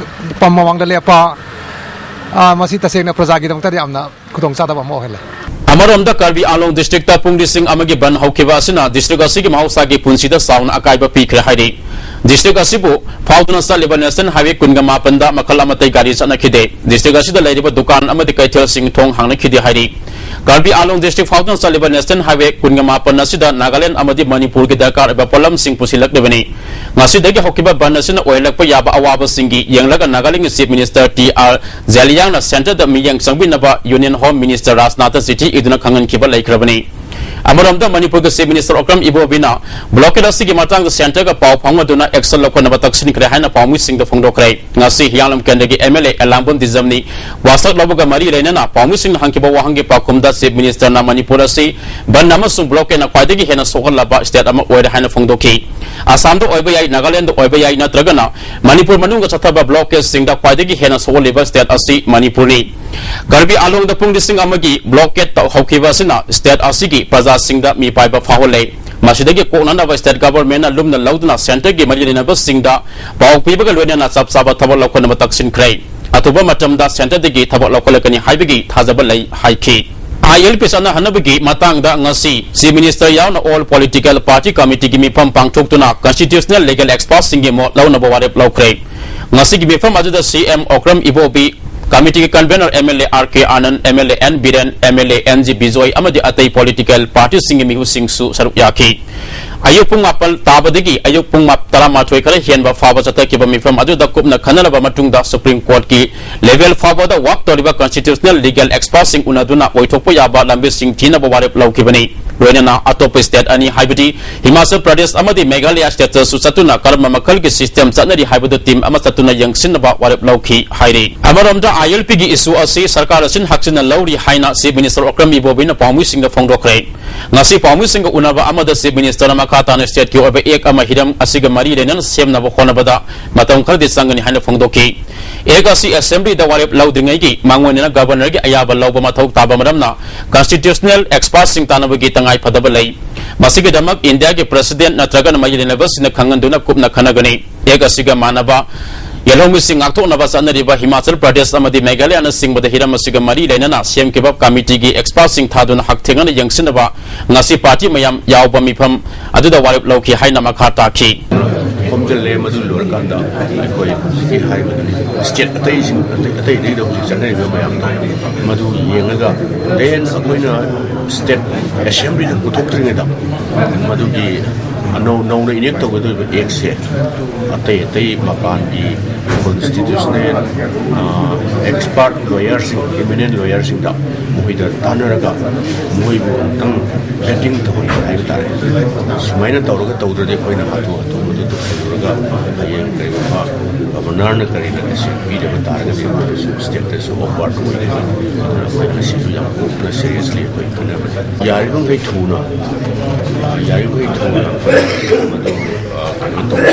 ꯄꯝ ꯃꯃꯥꯡꯗ ꯂꯦꯞꯄ꯫ ꯑꯥ, ꯃꯁꯤ ꯇꯁꯦꯡꯅ ꯄ꯭ꯔꯖꯥꯒꯤꯗꯃꯛꯇꯗꯤ ꯌꯥꯝꯅ ꯈꯨꯗꯣꯡꯆꯥꯗꯕ ꯑꯃ ꯑꯣꯏꯍꯜꯂꯦ꯫ ꯑꯃꯔꯣꯝꯗ, ꯀꯔꯕꯤ ꯑꯥꯡꯂꯣꯡ ꯗꯤꯁꯇ꯭ꯔꯤꯛꯇ ꯄꯨꯡ ꯂꯤꯁꯤꯡ ꯑꯃꯒꯤ ꯕꯟ ꯍꯧꯈꯤꯕ ꯑꯁꯤꯅ ꯗꯤꯁꯇ꯭ꯔꯤꯛ ꯑꯁꯤꯒꯤ ꯃꯍꯧꯁꯥꯒꯤ ꯄꯨꯟꯁꯤꯗ ꯆꯥꯎꯅ ꯑꯀꯥꯏꯕ ꯄꯤꯈ꯭ꯔꯦ ꯍꯥꯏꯔꯤ꯫ ꯗꯤꯁꯇ꯭ꯔꯤꯛ ꯑꯁꯤꯕꯨ ꯐꯥꯎꯗꯨꯅ ꯆꯠꯂꯤꯕ ꯅꯦꯁꯅꯦꯜ ꯍꯥꯏꯋꯦ ꯀꯨꯟꯒ ꯃꯥꯄꯟꯗ ꯃꯈꯜ ꯑꯃꯠꯇ ꯒꯥꯔꯤ ꯆꯠꯅꯈꯤꯗꯦ꯫ ꯗꯤꯁꯇ꯭ꯔꯤꯛ ꯑꯁꯤꯗ ꯂꯩꯔꯤꯕ ꯗꯨꯀꯥꯟ ꯑꯃꯗꯤ ꯀꯩꯊꯦꯜꯁꯤꯡ ꯊꯣꯡ ꯍꯥꯡꯅꯈꯤꯗꯦ ꯍꯥꯏꯔꯤ꯫ ꯀꯔꯕꯤ ꯑꯥꯡꯂꯣꯡ ꯗꯤꯁꯇ꯭ꯔꯤꯛ ꯐꯥꯎꯗꯨꯅ ꯆꯠꯂꯤꯕ ꯅꯦꯁꯅꯦꯜ ꯍꯥꯏꯋꯦ ꯀꯨꯟꯒ ꯃꯥꯄꯟ ꯑꯁꯤꯗ ꯅꯥꯒꯥꯂꯦꯟ ꯑꯃꯗꯤ ꯃꯅꯤꯄꯨꯔꯒꯤ ꯗꯔꯀꯥꯔ ꯑꯣꯏꯕ ꯄꯣꯠꯂꯝꯁꯤꯡ ꯄꯨꯁꯤꯜꯂꯛꯂꯤꯕꯅꯤ꯫ ꯉꯁꯤꯗꯒꯤ ꯍꯧꯈꯤꯕ ꯕꯟ ꯑꯁꯤꯅ ꯑꯣꯏꯍꯜꯂꯛꯄ ꯌꯥꯕ ꯑꯋꯥꯕꯁꯤꯡꯒꯤ ꯌꯦꯡꯂꯒ ꯅꯥꯒꯥꯂꯦꯟꯒꯤ ꯆꯤꯐ ꯃꯤꯅꯤꯁꯇꯔ ꯇꯤ ꯑꯥꯔ ꯖꯦꯂꯤꯌꯥꯡꯅ ꯁꯦꯟꯇꯔꯗ ꯃꯤꯠꯌꯦꯡ ꯆꯪꯕꯤꯅꯕ ꯌꯨꯅꯤꯌꯟ ꯍꯣꯝ ꯃꯤꯅꯤꯁꯇꯔ ꯔꯥꯖꯅꯥꯊꯇ ꯆꯤꯊꯤ ꯏꯗꯨꯅ ꯈꯪꯍꯟꯈꯤꯕ ꯂꯩꯈ꯭ꯔꯕꯅꯤ꯫ ꯑꯃꯔꯣꯝꯗ, ꯃꯅꯤꯄꯨꯔꯒꯤ ꯆꯤꯐ ꯃꯤꯅꯤꯁꯇꯔ ꯑꯣꯀ꯭ꯔꯝ ꯏꯕꯣꯕꯤꯅ ꯕ꯭ꯂꯣꯀꯦꯗ ꯑꯁꯤꯒꯤ ꯃꯇꯥꯡꯗ ꯁꯦꯟꯇꯔꯒ ꯄꯥꯎ ꯐꯥꯎꯅꯗꯨꯅ ꯑꯦꯛꯁꯟ ꯂꯧꯈꯠꯅꯕ ꯇꯛꯁꯤꯟꯈ꯭ꯔꯦ ꯍꯥꯏꯅ ꯄꯥꯎꯃꯤꯁꯤꯡꯗ ꯐꯣꯡꯗꯣꯛꯈ꯭ꯔꯦ꯫ ꯉꯁꯤ ꯍꯤꯌꯥꯡꯂꯝ ꯀꯦꯟꯗ꯭ꯔꯒꯤ ꯑꯦꯝ ꯑꯦꯜ ꯑꯦ ꯑꯦꯂꯥꯝꯕꯝ ꯗꯤꯖꯝꯅꯤ ꯋꯥꯁꯛ ꯂꯧꯕꯒ ꯃꯔꯤ ꯂꯩꯅꯅ ꯄꯥꯎꯃꯤꯁꯤꯡꯅ ꯍꯪꯈꯤꯕ ꯋꯥꯍꯪꯒꯤ ꯄꯥꯎꯈꯨꯝꯗ ꯆꯤꯐ ꯃꯤꯅꯤꯁꯇꯔꯅ ꯃꯅꯤꯄꯨꯔ ꯑꯁꯤ ꯕꯟ ꯑꯃꯁꯨꯡ ꯕ꯭ꯂꯣꯀꯦꯗꯅ ꯈ꯭ꯋꯥꯏꯗꯒꯤ ꯍꯦꯟꯅ ꯁꯣꯛꯍꯜꯂꯕ ꯁ꯭ꯇꯦꯠ ꯑꯃ ꯑꯣꯏꯔꯦ ꯍꯥꯏꯅ ꯐꯣꯡꯗꯣꯛꯈꯤ꯫ ꯑꯁꯥꯝꯗ ꯑꯣꯏꯕ ꯌꯥꯏ, ꯅꯥꯒꯥꯂꯦꯟꯗ ꯑꯣꯏꯕ ꯌꯥꯏ, ꯅꯠꯇ꯭ꯔꯒꯅ ꯃꯅꯤꯄꯨꯔ ꯃꯅꯨꯡꯗ ꯆꯠꯊꯕ ꯕ꯭ꯂꯣꯀꯦꯗꯁꯤꯡꯗ ꯈ꯭ꯋꯥꯏꯗꯒꯤ ꯍꯦꯟꯅ ꯁꯣꯛꯍꯜꯂꯤꯕ ꯁ꯭ꯇꯦꯠ ꯑꯁꯤ ꯃꯅꯤꯄꯨꯔꯅꯤ꯫ ꯀꯔꯕꯤ ꯑꯥꯡꯂꯣꯡꯗ ꯄꯨꯡ ꯂꯤꯁꯤꯡ ꯑꯃꯒꯤ ꯕ꯭ꯂꯣꯀꯦꯗ ꯍꯧꯈꯤꯕ ꯑꯁꯤꯅ ꯁ꯭ꯇꯦꯠ ꯑꯁꯤꯒꯤ ꯄ꯭ꯔꯖꯥꯁꯤꯡꯗ ꯃꯤꯄꯥꯏꯕ ꯐꯥꯎꯍꯜꯂꯦ꯫ ꯃꯁꯤꯗꯒꯤ ꯀꯣꯛꯅꯅꯕ ꯁ꯭ꯇꯦꯠ ꯒꯚꯔꯟꯃꯦꯟꯠꯅ ꯂꯨꯝꯅ ꯂꯧꯗꯨꯅ ꯁꯦꯟꯇꯔꯒꯤ ꯃꯔꯤ ꯂꯩꯅꯕꯁꯤꯡꯗ ꯄꯥꯎ ꯄꯤꯕꯒ ꯂꯣꯏꯅꯅ ꯆꯞ ꯆꯥꯕ ꯊꯕꯛ ꯂꯧꯈꯠꯅꯕ ꯇꯛꯁꯤꯟꯈ꯭ꯔꯦ꯫ ꯑꯊꯨꯕ ꯃꯇꯝꯗ ꯁꯦꯟꯇꯔꯗꯒꯤ ꯊꯕꯛ ꯂꯧꯈꯠꯂꯛꯀꯅꯤ ꯍꯥꯏꯕꯒꯤ ꯊꯥꯖꯕ ꯂꯩ ꯍꯥꯏꯈꯤ꯫ ꯑꯥꯏ ꯑꯦꯜ ꯄꯤ ꯆꯠꯅꯍꯟꯅꯕꯒꯤ ꯃꯇꯥꯡꯗ ꯉꯁꯤ Chief Minister ꯌꯥꯎꯅ All Political Party Committeeꯒꯤ ꯃꯤꯐꯝ ꯄꯥꯡꯊꯣꯛꯇꯨꯅ Constitutional Legal Expertꯁꯤꯡꯒꯤ ꯃꯣꯠ ꯂꯧꯅꯕ ꯋꯥꯔꯦꯞ ꯂꯧꯈ꯭ꯔꯦ꯫ ꯉꯁꯤꯒꯤ ꯃꯤꯐꯝ ꯑꯗꯨꯗ ꯁꯤ ꯑꯦꯝ ꯑꯣꯀ꯭ꯔꯝ ꯏꯕꯣꯕꯤ, committeeꯒꯤ convener M L A R K Anand, M L A N Biren, M L A N G Bijoy ꯑꯃꯗꯤ ꯑꯇꯩ political partyꯁꯤꯡꯒꯤ ꯃꯤꯍꯨꯠꯁꯤꯡꯁꯨ ꯁꯔꯨꯛ ꯌꯥꯈꯤ꯫ ꯑꯌꯨꯛ ꯄꯨꯡ ꯃꯥꯄꯜ ꯇꯥꯕꯗꯒꯤ ꯑꯌꯨꯛ ꯄꯨꯡ ꯃꯥ-, ꯇꯔꯥꯃꯥꯊꯣꯏ ꯈꯔ ꯍꯦꯟꯕ ꯐꯥꯎꯕ ꯆꯠꯊꯈꯤꯕ ꯃꯤꯐꯝ ꯑꯗꯨꯗ ꯀꯨꯞꯅ ꯈꯟꯅꯔꯕ ꯃꯇꯨꯡꯗ Supreme Courtꯀꯤ level ꯐꯥꯎꯕꯗ work ꯇꯧꯔꯤꯕ Constitutional Legal Expertꯁꯤꯡ ꯎꯅꯗꯨꯅ ꯑꯣꯏꯊꯣꯛꯄ ꯌꯥꯕ ꯂꯝꯕꯤꯁꯤꯡ ꯊꯤꯅꯕ ꯋꯥꯔꯦꯞ ꯂꯧꯈꯤꯕꯅꯤ꯫ ꯂꯣꯏꯅꯅ ꯑꯇꯣꯞꯄ state ꯑꯅꯤ, ꯍꯥꯏꯕꯗꯤ ꯍꯤꯃꯥꯆꯜ ꯄ꯭ꯔꯗꯦꯁ ꯑꯃꯗꯤ ꯃꯦꯘꯥꯂꯌꯥ stateꯇꯁꯨ ꯆꯠꯇꯨꯅ ꯀꯔꯝꯕ ꯃꯈꯜꯒꯤ system ꯆꯠꯅꯔꯤ ꯍꯥꯏꯕꯗꯨ team ꯑꯃ ꯆꯠꯇꯨꯅ ꯌꯦꯡꯁꯤꯟꯅꯕ ꯋꯥꯔꯦꯞ ꯂꯧꯈꯤ ꯍꯥꯏꯔꯤ꯫ ꯑꯃꯔꯣꯝꯗ, ꯑꯥꯏ ꯑꯦꯜ ꯄꯤꯒꯤ issue ꯑꯁꯤ ꯁꯔꯀꯥꯔ ꯑꯁꯤꯅ ꯍꯛꯆꯤꯟꯅ ꯂꯧꯔꯤ ꯍꯥꯏꯅ Chief Minister ꯑꯣꯀ꯭ꯔꯝ ꯏꯕꯣꯕꯤꯅ ꯄꯥꯎꯃꯤꯁꯤꯡꯗ ꯐꯣꯡꯗꯣꯛꯈ꯭ꯔꯦ꯫ ꯉꯁꯤ ꯄꯥꯎꯃꯤꯁꯤꯡꯒ ꯎꯅꯕ ꯑꯃꯗ Chief Ministerꯅ ꯃꯈꯥ ꯇꯥꯅ stateꯀꯤ ꯑꯣꯏꯕ act ꯑꯃ ꯍꯤꯔꯝ ꯑꯁꯤꯒ ꯃꯔꯤ ꯂꯩꯅꯅ ꯁꯦꯝꯅꯕ ꯍꯣꯠꯅꯕꯗ ꯃꯇꯝ ꯈꯔꯗꯤ ꯆꯪꯒꯅꯤ ꯍꯥꯏꯅ ꯐꯣꯡꯗꯣꯛꯈꯤ꯫ Act ꯑꯁꯤ Assemblyꯗ ꯋꯥꯔꯦꯞ ꯂꯧꯗ꯭ꯔꯤꯉꯩꯒꯤ ꯃꯥꯡꯑꯣꯏꯅꯅ Governorꯒꯤ ꯑꯌꯥꯕ ꯂꯧꯕ ꯃꯊꯧ ꯇꯥꯕ ꯃꯔꯝꯅ Constitutional Expertꯁꯤꯡ ꯇꯥꯟꯅꯕꯒꯤ ꯇꯉꯥꯏ ꯐꯗꯕ ꯂꯩ꯫ ꯃꯁꯤꯒꯤꯗꯃꯛ ꯏꯟꯗꯤꯌꯥꯒꯤ President ꯅꯠꯇ꯭ꯔꯒꯅ ꯃꯔꯤ ꯂꯩꯅꯕꯁꯤꯡꯅ ꯈꯪꯍꯟꯗꯨꯅ ꯀꯨꯞꯅ ꯈꯟꯅꯒꯅꯤ꯫ Act ꯑꯁꯤꯒ ꯃꯥꯟꯅꯕ ꯌꯦꯜꯍꯧꯃꯤꯁꯤꯡ ꯉꯥꯛꯊꯣꯛꯅꯕ ꯆꯠꯅꯔꯤꯕ ꯍꯤꯃꯥꯆꯜ ꯄ꯭ꯔꯗꯦꯁ ꯑꯃꯗꯤ ꯃꯦꯘꯥꯂꯌꯅꯆꯤꯡꯕꯗ ꯍꯤꯔꯝ ꯑꯁꯤꯒ ꯃꯔꯤ ꯂꯩꯅꯅ ꯁꯦꯝꯈꯤꯕ committeeꯒꯤ expertꯁꯤꯡ ꯊꯥꯗꯨꯅ ꯍꯛꯊꯦꯡꯅꯅ ꯌꯦꯡꯁꯤꯟꯅꯕ ꯉꯁꯤ party ꯃꯌꯥꯝ ꯌꯥꯎꯕ ꯃꯤꯐꯝ ꯑꯗꯨꯗ ꯋꯥꯔꯦꯞ ꯂꯧꯈꯤ ꯍꯥꯏꯅ ꯃꯈꯥ ꯇꯥꯈꯤ꯫ ꯈꯣꯝꯖꯤꯜꯂꯦ꯫ ꯃꯗꯨ ꯂꯣꯏꯔꯀꯥꯟꯗ ꯑꯩꯈꯣꯏ ꯍꯧꯖꯤꯛꯀꯤ ꯍꯥꯏꯔꯤꯕꯗꯨꯅꯤ, state ꯑꯇꯩꯁꯤꯡ, ꯑꯇꯩ, ꯑꯇꯩ ꯑꯇꯩꯗ ꯍꯧꯖꯤꯛ ꯆꯠꯅꯔꯤꯕ ꯃꯌꯥꯝꯗꯣ ꯃꯗꯨ ꯌꯦꯡꯉꯒ, then ꯑꯩꯈꯣꯏꯅ state assemblyꯗ ꯄꯨꯊꯣꯛꯇ꯭ꯔꯤꯉꯩꯗ ꯃꯗꯨꯒꯤ ꯑꯅꯧ-, ꯅꯧꯅ enact ꯇꯧꯒꯗꯧꯔꯤꯕ actꯁꯦ ꯑꯇꯩ ꯑꯇꯩ ꯃꯄꯥꯟꯒꯤ constitutional, ꯑ, expert lawyerꯁꯤꯡ, eminent lawyerꯁꯤꯡꯗ ꯃꯈꯣꯏꯗ ꯇꯥꯟꯅꯔꯒ ꯃꯈꯣꯏꯕꯨ ꯑꯃꯨꯛꯇꯪ vetting ꯇꯧꯍꯟꯕ ꯍꯥꯏꯕ ꯇꯥꯔꯦ꯫ ꯁꯨꯃꯥꯏꯅ ꯇꯧꯔꯒ ꯇꯧꯗ꯭ꯔꯗꯤ ꯑꯩꯈꯣꯏꯅ ꯍꯥꯊꯨ ꯍꯥꯊꯨ ꯃꯗꯨ ꯇꯧꯁꯤꯜꯂꯨꯔꯒ ꯍꯌꯦꯡ ꯀꯔꯤꯒꯨꯝꯕ Governorꯅ ꯀꯔꯤ recommendation ꯄꯤꯗꯕ ꯇꯥꯔꯒꯗꯤ ꯑꯩꯈꯣꯏꯗꯁꯨ stateꯇꯁꯨ awkward ꯑꯣꯏꯒꯅꯤ꯫ ꯑꯗꯨꯅ ꯑꯩꯈꯣꯏ ꯃꯁꯤꯁꯨ ꯌꯥꯝ ꯀꯨꯞꯅ seriously ꯑꯩꯈꯣꯏ ꯈꯟꯅꯕꯅꯤ꯫ ꯌꯥꯔꯤꯕꯃꯈꯩ ꯊꯨꯅ, ꯌꯥꯔꯤꯕꯃꯈꯩ ꯊꯨꯅ ꯃꯗꯨ, ꯑ, ꯀꯩꯅꯣ ꯇꯧꯕ꯫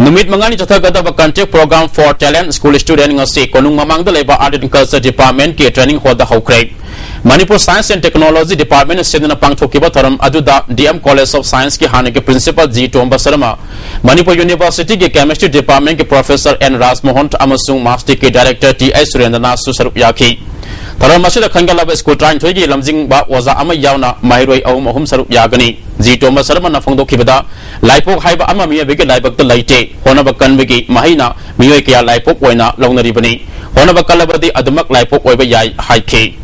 ꯅꯨꯃꯤꯠ ꯃꯉꯥꯅꯤ ꯆꯠꯊꯒꯗꯕ Contact Program for Talent School Student ꯉꯁꯤ ꯀꯣꯅꯨꯡ ꯃꯃꯥꯡꯗ ꯂꯩꯕ Art and Culture Departmentꯀꯤ training hallꯗ ꯍꯧꯈ꯭ꯔꯦ꯫ Manipur Science and Technology Department ꯁꯤꯟꯗꯨꯅ ꯄꯥꯡꯊꯣꯛꯈꯤꯕ ꯊꯧꯔꯝ ꯑꯗꯨꯗ D M College of Science ꯀꯤ ꯍꯥꯟꯅꯒꯤ Principal G ꯇꯣꯝꯕ ꯁꯔꯃ, Manipur University ꯒꯤ Chemistry Department ꯀꯤ Professor N ꯔꯥꯖꯃꯣꯍꯟ ꯑꯃꯁꯨꯡ MASTEC ꯀꯤ Director T I ꯁꯨꯔꯦꯟꯗ꯭ꯔꯅꯥꯊꯁꯨ ꯁꯔꯨꯛ ꯌꯥꯈꯤ꯫ ꯊꯧꯔꯝ ꯑꯁꯤꯗ ꯈꯟꯒꯠꯂꯕ ꯁ꯭ꯀꯨꯜ ꯇꯔꯥꯅꯤꯊꯣꯏꯒꯤ ꯂꯝꯖꯤꯡꯕ ꯑꯣꯖꯥ ꯑꯃ ꯌꯥꯎꯅ ꯃꯍꯩꯔꯣꯏ ꯑꯍꯨꯝ ꯑꯍꯨꯝ ꯁꯔꯨꯛ ꯌꯥꯒꯅꯤ꯫ G ꯇꯣꯝꯕ ꯁꯔꯃꯅ ꯐꯣꯡꯗꯣꯛꯈꯤꯕꯗ, ꯂꯥꯏꯄꯣꯛ ꯍꯥꯏꯕ ꯑꯃ ꯃꯤꯑꯣꯏꯕꯒꯤ ꯂꯥꯏꯕꯛꯇ ꯂꯩꯇꯦ꯫ ꯍꯣꯠꯅꯕ ꯀꯟꯕꯒꯤ ꯃꯍꯩꯅ ꯃꯤꯑꯣꯏ ꯀꯌꯥ ꯂꯥꯏꯄꯣꯛ ꯑꯣꯏꯅ ꯂꯧꯅꯔꯤꯕꯅꯤ꯫ ꯍꯣꯠꯅꯕ ꯀꯜꯂꯕꯗꯤ ꯑꯗꯨꯃꯛ ꯂꯥꯏꯄꯣꯛ ꯑꯣꯏꯕ ꯌꯥꯏ ꯍꯥꯏꯈꯤ꯫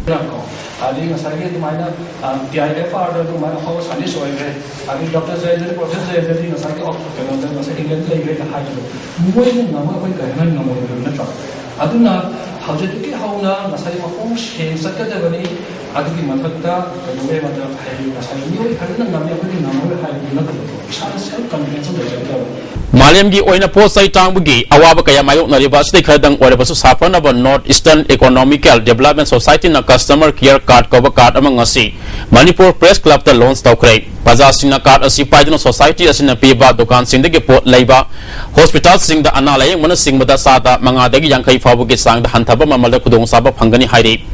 ꯑꯗꯩ ꯉꯁꯥꯏꯒꯤ ꯑꯗꯨꯃꯥꯏꯅ, ꯑ, T I F R ꯗ ꯑꯗꯨꯃꯥꯏꯅ ꯍꯥꯎ ꯁꯥꯏꯟꯇꯤꯁ ꯑꯣꯏꯈ꯭ꯔꯦ, ꯑꯗꯩ ꯗꯣꯛꯇꯔ ꯖꯌꯦꯟꯗ꯭ꯔ, ꯄ꯭ꯔꯣꯐꯦꯁꯔ ꯖꯌꯦꯟꯗ꯭ꯔꯗꯤ ꯉꯁꯥꯏꯒꯤ ꯑꯣꯛ-, ꯀꯩꯅꯣꯗ ꯉꯁꯥꯏ ꯏꯪꯂꯦꯟꯗ ꯂꯩꯈ꯭ꯔꯦꯅ ꯍꯥꯏꯕꯗꯣ, ꯃꯣꯏꯅ ꯉꯝꯃꯒ ꯑꯩꯈꯣꯏ ꯀꯔꯤ ꯍꯥꯏꯅ ꯉꯝꯃꯣꯏꯗꯣꯏꯅꯣ, ꯅꯠꯇ꯭ꯔꯣ? ꯑꯗꯨꯅ ꯍꯧꯖꯤꯛꯇꯒꯤ ꯍꯧꯅ ꯉꯁꯥꯏ ꯃꯈꯣꯡ ꯁꯦꯡ ꯆꯠꯀꯗꯕꯅꯤ꯫ ꯑꯗꯨꯒꯤ ꯃꯊꯛꯇ ꯀꯩꯗꯧꯋꯦ ꯍꯥꯏꯕꯗ, ꯍꯥꯏꯗꯤ ꯉꯁꯥꯏ ꯃꯤꯑꯣꯏ ꯈꯔꯅ ꯉꯝꯃꯤ, ꯑꯩꯈꯣꯏꯗꯤ ꯉꯝꯃꯔꯣꯏ ꯍꯥꯏꯕꯗꯤ ꯅꯠꯇꯕꯀꯣ, ꯏꯁꯥꯗ self confidence ꯑꯃ ꯂꯩꯖꯒꯗꯕ꯫ ꯃꯥꯂꯦꯝꯒꯤ ꯑꯣꯏꯅ ꯄꯣꯠ ꯆꯩ ꯇꯥꯡꯕꯒꯤ ꯑꯋꯥꯕ ꯀꯌꯥ ꯃꯥꯌꯣꯛꯅꯔꯤꯕ ꯑꯁꯤꯗꯒꯤ ꯈꯔꯗꯪ ꯑꯣꯏꯔꯕꯁꯨ ꯁꯥꯐꯅꯕ North Eastern Economical Development Society ꯅ customer care card ꯀꯧꯕ card ꯑꯃ ꯉꯁꯤ ꯃꯅꯤꯄꯨꯔ Press Club ꯇ launch ꯇꯧꯈ꯭ꯔꯦ꯫ ꯄ꯭ꯔꯖꯥꯁꯤꯡꯅ card ꯑꯁꯤ ꯄꯥꯏꯗꯨꯅ society ꯑꯁꯤꯅ ꯄꯤꯕ ꯗꯨꯀꯥꯟꯁꯤꯡꯗꯒꯤ ꯄꯣꯠ ꯂꯩꯕ, hospital ꯁꯤꯡꯗ ꯑꯅꯥ ꯂꯥꯌꯦꯡꯕꯅꯆꯤꯡꯕꯗ ꯆꯥꯗ ꯃꯉꯥꯗꯒꯤ ꯌꯥꯡꯈꯩ ꯐꯥꯎꯕꯒꯤ ꯆꯥꯡꯗ ꯍꯟꯊꯕ ꯃꯃꯜꯗ ꯈꯨꯗꯣꯡꯆꯥꯕ ꯐꯪꯒꯅꯤ ꯍꯥꯏꯔꯤ꯫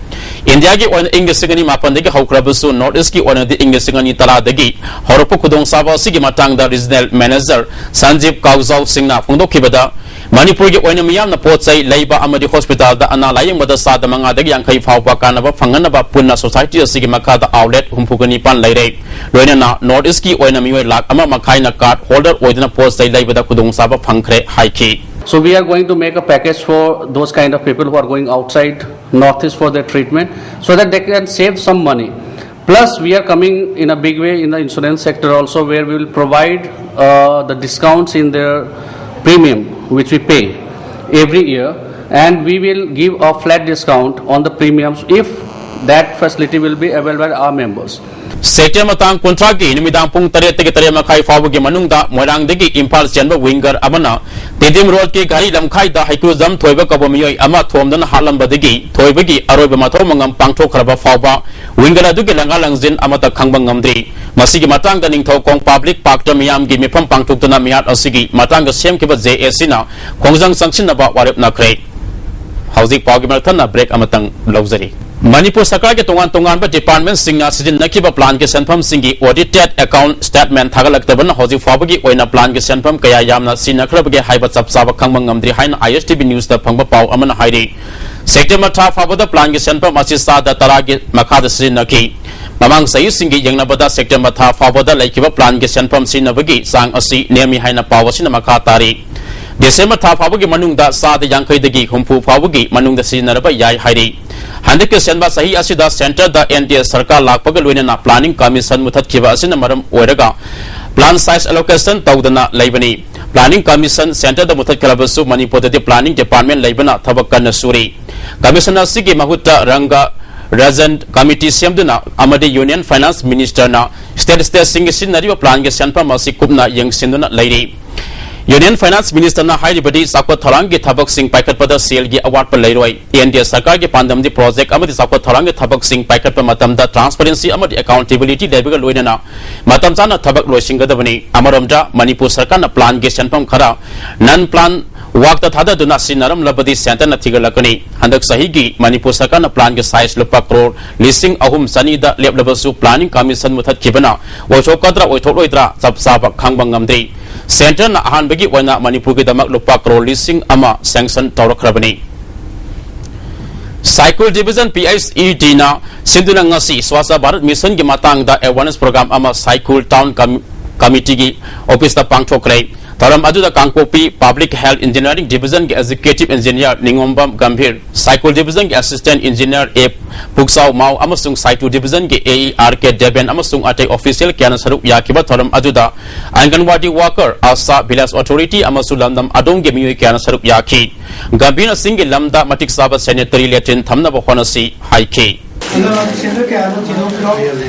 ꯏꯟꯗꯤꯌꯥꯒꯤ ꯑꯣꯏꯅ ꯏꯪ ꯂꯤꯁꯤꯡ ꯑꯅꯤ ꯃꯥꯄꯟꯗꯒꯤ ꯍꯧꯈ꯭ꯔꯕꯁꯨ, North East ꯀꯤ ꯑꯣꯏꯅꯗꯤ ꯏꯪ ꯂꯤꯁꯤꯡ ꯑꯅꯤ ꯇꯔꯥꯗꯒꯤ ꯍꯧꯔꯛꯄ ꯈꯨꯗꯣꯡꯆꯥꯕ ꯑꯁꯤꯒꯤ ꯃꯇꯥꯡꯗ Regional Manager ꯁꯟꯖꯤꯞ ꯀꯥꯎꯖꯥꯎ ꯁꯤꯡꯅ ꯐꯣꯡꯗꯣꯛꯈꯤꯕꯗ, ꯃꯅꯤꯄꯨꯔꯒꯤ ꯑꯣꯏꯅ ꯃꯤꯌꯥꯝꯅ ꯄꯣꯠ ꯆꯩ ꯂꯩꯕ ꯑꯃꯗꯤ hospital ꯗ ꯑꯅꯥ ꯂꯥꯌꯦꯡꯕꯗ ꯆꯥꯗ ꯃꯉꯥꯗꯒꯤ ꯌꯥꯡꯈꯩ ꯐꯥꯎꯕ ꯀꯥꯟꯅꯕ ꯐꯪꯍꯟꯅꯕ ꯄꯨꯟꯅ society ꯑꯁꯤꯒꯤ ꯃꯈꯥꯗ outlet ꯍꯨꯝꯐꯨꯒ ꯅꯤꯄꯥꯟ ꯂꯩꯔꯦ꯫ ꯂꯣꯏꯅꯅ North East ꯀꯤ ꯑꯣꯏꯅ ꯃꯤꯑꯣꯏ ꯂꯥꯈ ꯑꯃ ꯃꯈꯥꯏꯅ card holder ꯑꯣꯏꯗꯨꯅ ꯄꯣꯠ ꯆꯩ ꯂꯩꯕꯗ ꯈꯨꯗꯣꯡꯆꯥꯕ ꯐꯪꯈ꯭ꯔꯦ ꯍꯥꯏꯈꯤ꯫ So we are going to make a package for those kind of people who are going outside North East for their treatment, so that they can save some money. Plus, we are coming in a big way in the insurance sector also, where we will provide, uh, the discounts in their premium, which we pay every year, and we will give a flat discount on the premiums if that facility will be availed by our members. September ꯇꯥꯡ ꯀꯨꯟꯊ꯭ꯔꯥꯒꯤ ꯅꯨꯃꯤꯗꯥꯡ ꯄꯨꯡ ꯇꯔꯦꯠꯇꯒꯤ ꯇꯔꯦꯠ ꯃꯈꯥꯏ ꯐꯥꯎꯕꯒꯤ ꯃꯅꯨꯡꯗ ꯃꯣꯏꯔꯥꯡꯗꯒꯤ ꯏꯝꯐꯥꯜ ꯆꯦꯟꯕ winger ꯑꯃꯅ ꯇꯤꯗꯤꯝ road ꯀꯤ ꯘꯔꯤ ꯂꯝꯈꯥꯏꯗ ꯍꯩꯀ꯭ꯔꯨꯖꯝ ꯊꯣꯏꯕ ꯀꯧꯕ ꯃꯤꯑꯣꯏ ꯑꯃ ꯊꯣꯝꯗꯨꯅ ꯍꯥꯠꯂꯝꯕꯗꯒꯤ ꯊꯣꯏꯕꯒꯤ ꯑꯔꯣꯏꯕ ꯃꯊꯧ ꯃꯉꯝ ꯄꯥꯡꯊꯣꯛꯈ꯭ꯔꯕ ꯐꯥꯎꯕ winger ꯑꯗꯨꯒꯤ ꯂꯪꯉꯥ ꯂꯪꯖꯤꯟ ꯑꯃꯠꯇ ꯈꯪꯕ ꯉꯝꯗ꯭ꯔꯤ꯫ ꯃꯁꯤꯒꯤ ꯃꯇꯥꯡꯗ ꯅꯤꯡꯊꯧꯈꯣꯡ Public Park ꯇ ꯃꯤꯌꯥꯝꯒꯤ ꯃꯤꯐꯝ ꯄꯥꯡꯊꯣꯛꯇꯨꯅ ꯃꯤꯍꯥꯠ ꯑꯁꯤꯒꯤ ꯃꯇꯥꯡꯗ ꯁꯦꯝꯈꯤꯕ J A C ꯅ ꯈꯣꯡꯖꯪ ꯆꯪꯁꯤꯟꯅꯕ ꯋꯥꯔꯦꯞꯅꯈ꯭ꯔꯦ꯫ ꯍꯧꯖꯤꯛ ꯄꯥꯎꯒꯤ ꯃꯔꯛ ꯊꯠꯅ break ꯑꯃꯇꯪ ꯂꯧꯖꯔꯤ꯫ ꯃꯅꯤꯄꯨꯔ ꯁꯔꯀꯥꯔꯒꯤ ꯇꯣꯉꯥꯟ ꯇꯣꯉꯥꯟꯕ ꯗꯤꯄꯥꯔꯠꯃꯦꯟꯁꯤꯡꯅ ꯁꯤꯖꯤꯟꯅꯈꯤꯕ ꯄ꯭ꯂꯥꯟꯒꯤ ꯁꯦꯟꯐꯝꯁꯤꯡꯒꯤ ꯑꯣꯗꯤꯇꯦꯗ ꯑꯦꯀꯥꯎꯟꯠ ꯁ꯭ꯇꯦꯠꯃꯦꯟꯠ ꯊꯥꯒꯠꯂꯛꯇꯕꯅ ꯍꯧꯖꯤꯛ ꯐꯥꯎꯕꯒꯤ ꯑꯣꯏꯅ ꯄ꯭ꯂꯥꯟꯒꯤ ꯁꯦꯟꯐꯝ ꯀꯌꯥ ꯌꯥꯝꯅ ꯁꯤꯖꯤꯟꯅꯈ꯭ꯔꯕꯒꯦ ꯍꯥꯏꯕ ꯆꯞ ꯆꯥꯕ ꯈꯪꯕ ꯉꯝꯗ꯭ꯔꯤ ꯍꯥꯏꯅ ꯑꯥꯏ ꯑꯦꯁ ꯇꯤ ꯚꯤ ꯅ꯭ꯌꯨꯁꯇ ꯐꯪꯕ ꯄꯥꯎ ꯑꯃꯅ ꯍꯥꯏꯔꯤ꯫ ꯁꯦꯞꯇꯦꯝꯕꯔ ꯊꯥ ꯐꯥꯎꯕꯗ ꯄ꯭ꯂꯥꯟꯒꯤ ꯁꯦꯟꯐꯝ ꯑꯁꯤ ꯆꯥꯗ ꯇꯔꯥꯒꯤ ꯃꯈꯥꯗ ꯁꯤꯖꯤꯟꯅꯈꯤ꯫ ꯃꯃꯥꯡ ꯆꯍꯤꯁꯤꯡꯒꯤ ꯌꯦꯡꯅꯕꯗ ꯁꯦꯞꯇꯦꯝꯕꯔ ꯊꯥ ꯐꯥꯎꯕꯗ ꯂꯩꯈꯤꯕ ꯄ꯭ꯂꯥꯟꯒꯤ ꯁꯦꯟꯐꯝ ꯁꯤꯖꯤꯟꯅꯕꯒꯤ ꯆꯥꯡ ꯑꯁꯤ ꯅꯦꯝꯃꯤ ꯍꯥꯏꯅ ꯄꯥꯎ ꯑꯁꯤꯅ ꯃꯈꯥ ꯇꯥꯔꯤ꯫ ꯗꯤꯁꯦꯝꯕꯔ ꯊꯥ ꯐꯥꯎꯕꯒꯤ ꯃꯅꯨꯡꯗ ꯆꯥꯗ ꯌꯥꯡꯈꯩꯗꯒꯤ ꯍꯨꯝꯐꯨ ꯐꯥꯎꯕꯒꯤ ꯃꯅꯨꯡꯗ ꯁꯤꯖꯤꯟꯅꯔꯕ ꯌꯥꯏ ꯍꯥꯏꯔꯤ꯫ ꯍꯟꯗꯛꯀꯤ ꯁꯦꯟꯕ ꯆꯍꯤ ꯑꯁꯤꯗ ꯁꯦꯟꯇꯔꯗ ꯑꯦꯟ ꯗꯤ ꯑꯦ ꯁꯔꯀꯥꯔ ꯂꯥꯛꯄꯒ ꯂꯣꯏꯅꯅ ꯄ꯭ꯂꯥꯅꯤꯡ ꯀꯃꯤꯁꯟ ꯃꯨꯊꯠꯈꯤꯕ ꯑꯁꯤꯅ ꯃꯔꯝ ꯑꯣꯏꯔꯒ ꯄ꯭ꯂꯥꯟ ꯁꯥꯏꯖ ꯑꯦꯂꯣꯀꯦꯁꯟ ꯇꯧꯗꯅ ꯂꯩꯕꯅꯤ꯫ ꯄ꯭ꯂꯥꯅꯤꯡ ꯀꯃꯤꯁꯟ ꯁꯦꯟꯇꯔꯗ ꯃꯨꯊꯠꯈ꯭ꯔꯕꯁꯨ ꯃꯅꯤꯄꯨꯔꯗꯗꯤ ꯄ꯭ꯂꯥꯅꯤꯡ ꯗꯤꯄꯥꯔꯠꯃꯦꯟ ꯂꯩꯕꯅ ꯊꯕꯛ ꯀꯟꯅ ꯁꯨꯔꯤ꯫ ꯀꯃꯤꯁꯟ ꯑꯁꯤꯒꯤ ꯃꯍꯨꯠꯇ ꯔꯪꯒ ꯔꯖꯟ ꯀꯃꯤꯇꯤ ꯁꯦꯝꯗꯨꯅ ꯑꯃꯗꯤ ꯌꯨꯅꯤꯌꯟ ꯐꯥꯏꯅꯥꯟꯁ ꯃꯤꯅꯤꯁꯇꯔꯅ ꯁ꯭ꯇꯦꯠ ꯁ꯭ꯇꯦꯠꯁꯤꯡꯒꯤ ꯁꯤꯖꯤꯟꯅꯔꯤꯕ ꯄ꯭ꯂꯥꯟꯒꯤ ꯁꯦꯟꯐꯝ ꯑꯁꯤ ꯀꯨꯞꯅ ꯌꯦꯡꯁꯤꯟꯗꯨꯅ ꯂꯩꯔꯤ꯫ ꯌꯨꯅꯤꯌꯟ ꯐꯥꯏꯅꯥꯟꯁ ꯃꯤꯅꯤꯁꯇꯔꯅ ꯍꯥꯏꯔꯤꯕꯗꯤ ꯆꯥꯎꯈꯠ ꯊꯧꯔꯥꯡꯒꯤ ꯊꯕꯛꯁꯤꯡ ꯄꯥꯏꯈꯠꯄꯗ ꯁꯦꯜꯒꯤ ꯑꯋꯥꯠꯄ ꯂꯩꯔꯣꯏ꯫ ꯑꯦꯟ ꯗꯤ ꯑꯦ ꯁꯔꯀꯥꯔꯒꯤ ꯄꯥꯟꯗꯝꯗꯤ ꯄ꯭ꯔꯣꯖꯦꯛ ꯑꯃꯗꯤ ꯆꯥꯎꯈꯠ ꯊꯧꯔꯥꯡꯒꯤ ꯊꯕꯛꯁꯤꯡ ꯄꯥꯏꯈꯠꯄ ꯃꯇꯝꯗ ꯇ꯭ꯔꯥꯟꯁꯄꯔꯦꯟꯁꯤ ꯑꯃꯗꯤ ꯑꯦꯀꯥꯎꯟꯇꯦꯕꯤꯂꯤꯇꯤ ꯂꯩꯕꯒ ꯂꯣꯏꯅꯅ ꯃꯇꯝ ꯆꯥꯅ ꯊꯕꯛ ꯂꯣꯏꯁꯤꯟꯒꯗꯕꯅꯤ꯫ ꯑꯃꯔꯣꯝꯗ ꯃꯅꯤꯄꯨꯔ ꯁꯔꯀꯥꯔꯅ ꯄ꯭ꯂꯥꯟꯒꯤ ꯁꯦꯟꯐꯝ ꯈꯔ ꯅꯟ ꯄ꯭ꯂꯥꯟ ꯋꯥꯛꯇ ꯊꯥꯗꯗꯨꯅ ꯁꯤꯖꯤꯟꯅꯔꯝꯂꯕꯗꯤ ꯁꯦꯟꯇꯔꯅ ꯊꯤꯒꯠꯂꯛꯀꯅꯤ꯫ ꯍꯟꯗꯛ ꯆꯍꯤꯒꯤ ꯃꯅꯤꯄꯨꯔ ꯁꯔꯀꯥꯔꯅ ꯄ꯭ꯂꯥꯟꯒꯤ ꯁꯥꯏꯖ ꯂꯨꯄꯥ ꯀ꯭ꯔꯣꯔ ꯂꯤꯁꯤꯡ ꯑꯍꯨꯝ ꯆꯅꯤꯗ ꯂꯦꯞꯂꯕꯁꯨ ꯄ꯭ꯂꯥꯅꯤꯡ ꯀꯃꯤꯁꯟ ꯃꯨꯊꯠꯈꯤꯕꯅ ꯑꯣꯏꯊꯣꯛꯀꯗ꯭ꯔꯥ ꯑꯣꯏꯊꯣꯛꯂꯣꯏꯗ꯭ꯔꯥ ꯆꯞ ꯆꯥꯕ ꯈꯪꯕ ꯉꯝꯗ꯭ꯔꯤ꯫ ꯁꯦꯟꯇꯔꯅ ꯑꯍꯥꯟꯕꯒꯤ ꯑꯣꯏꯅ ꯃꯅꯤꯄꯨꯔꯒꯤꯗꯃꯛ ꯂꯨꯄꯥ ꯀ꯭ꯔꯣꯔ ꯂꯤꯁꯤꯡ ꯑꯃ sanction ꯇꯧꯔꯛꯈ꯭ꯔꯕꯅꯤ꯫ ꯁꯥꯏꯀꯨꯜ division P H E ꯗꯤꯅ ꯁꯤꯟꯗꯨꯅ ꯉꯁꯤ ꯁ꯭ꯋꯥꯆ ꯚꯥꯔꯠ ꯃꯤꯁꯟꯒꯤ ꯃꯇꯥꯡꯗ ꯑꯦꯋꯥꯔꯅꯦꯁ ꯄ꯭ꯔꯣꯒ꯭ꯔꯥꯝ ꯑꯃ ꯁꯥꯏꯀꯨꯜ ꯇꯥꯎꯟ ꯀꯝ-, ꯀꯃꯤꯇꯤꯒꯤ ꯑꯣꯐꯤꯁꯇ ꯄꯥꯡꯊꯣꯛꯈ꯭ꯔꯦ꯫ ꯊꯧꯔꯝ ꯑꯗꯨꯗ ꯀꯥꯡꯄꯣꯛꯄꯤ ꯄꯕ꯭ꯂꯤꯛ ꯍꯦꯜꯊ ꯏꯟꯖꯤꯅꯤꯌꯥꯔꯤꯡ ꯗꯤꯕꯤꯖꯟꯒꯤ ꯑꯦꯛꯖꯤꯀ꯭ꯌꯨꯇꯤꯚ ꯏꯟꯖꯤꯅꯤꯌꯥꯔ ꯅꯤꯉꯣꯝꯕꯝ ꯒꯝꯚꯤꯔ, ꯁꯥꯏꯀꯨꯜ ꯗꯤꯕꯤꯖꯟꯒꯤ assistant engineer A Pukchao Mao ꯑꯃꯁꯨꯡ ꯁꯥꯏꯇꯨ ꯗꯤꯕꯤꯖꯟꯒꯤ ꯑꯦ ꯏ ꯑꯥꯔ ꯀꯦ ꯗꯦꯕꯦꯟ ꯑꯃꯁꯨꯡ ꯑꯇꯩ ꯑꯣꯐꯤꯁꯤꯌꯦꯜ ꯀꯌꯥꯅ ꯁꯔꯨꯛ ꯌꯥꯈꯤꯕ ꯊꯧꯔꯝ ꯑꯗꯨꯗ ꯑꯪꯒꯟꯋꯥꯗꯤ ꯋꯥꯀꯔ, ꯑꯥꯁꯥ, ꯚꯤꯂꯦꯖ ꯑꯣꯊꯣꯔꯤꯇꯤ ꯑꯃꯁꯨꯡ ꯂꯝꯗꯝ ꯑꯗꯣꯝꯒꯤ ꯃꯤꯑꯣꯏ ꯀꯌꯥꯅ ꯁꯔꯨꯛ ꯌꯥꯈꯤ꯫ ꯒꯝꯚꯤꯔꯅ ꯆꯤꯡꯒꯤ ꯂꯝꯗ ꯃꯇꯤꯛ ꯆꯥꯕ ꯁꯦꯅꯤꯇꯔꯤ ꯂꯦꯇ꯭ꯔꯤꯟ ꯊꯝꯅꯕ ꯍꯣꯠꯅꯁꯤ ꯍꯥꯏꯈꯤ꯫ ꯑꯗꯣ ꯁꯦꯟꯇꯔ ꯀꯌꯥꯗꯣ ꯊꯤꯗꯣꯛꯄꯤꯔꯣ,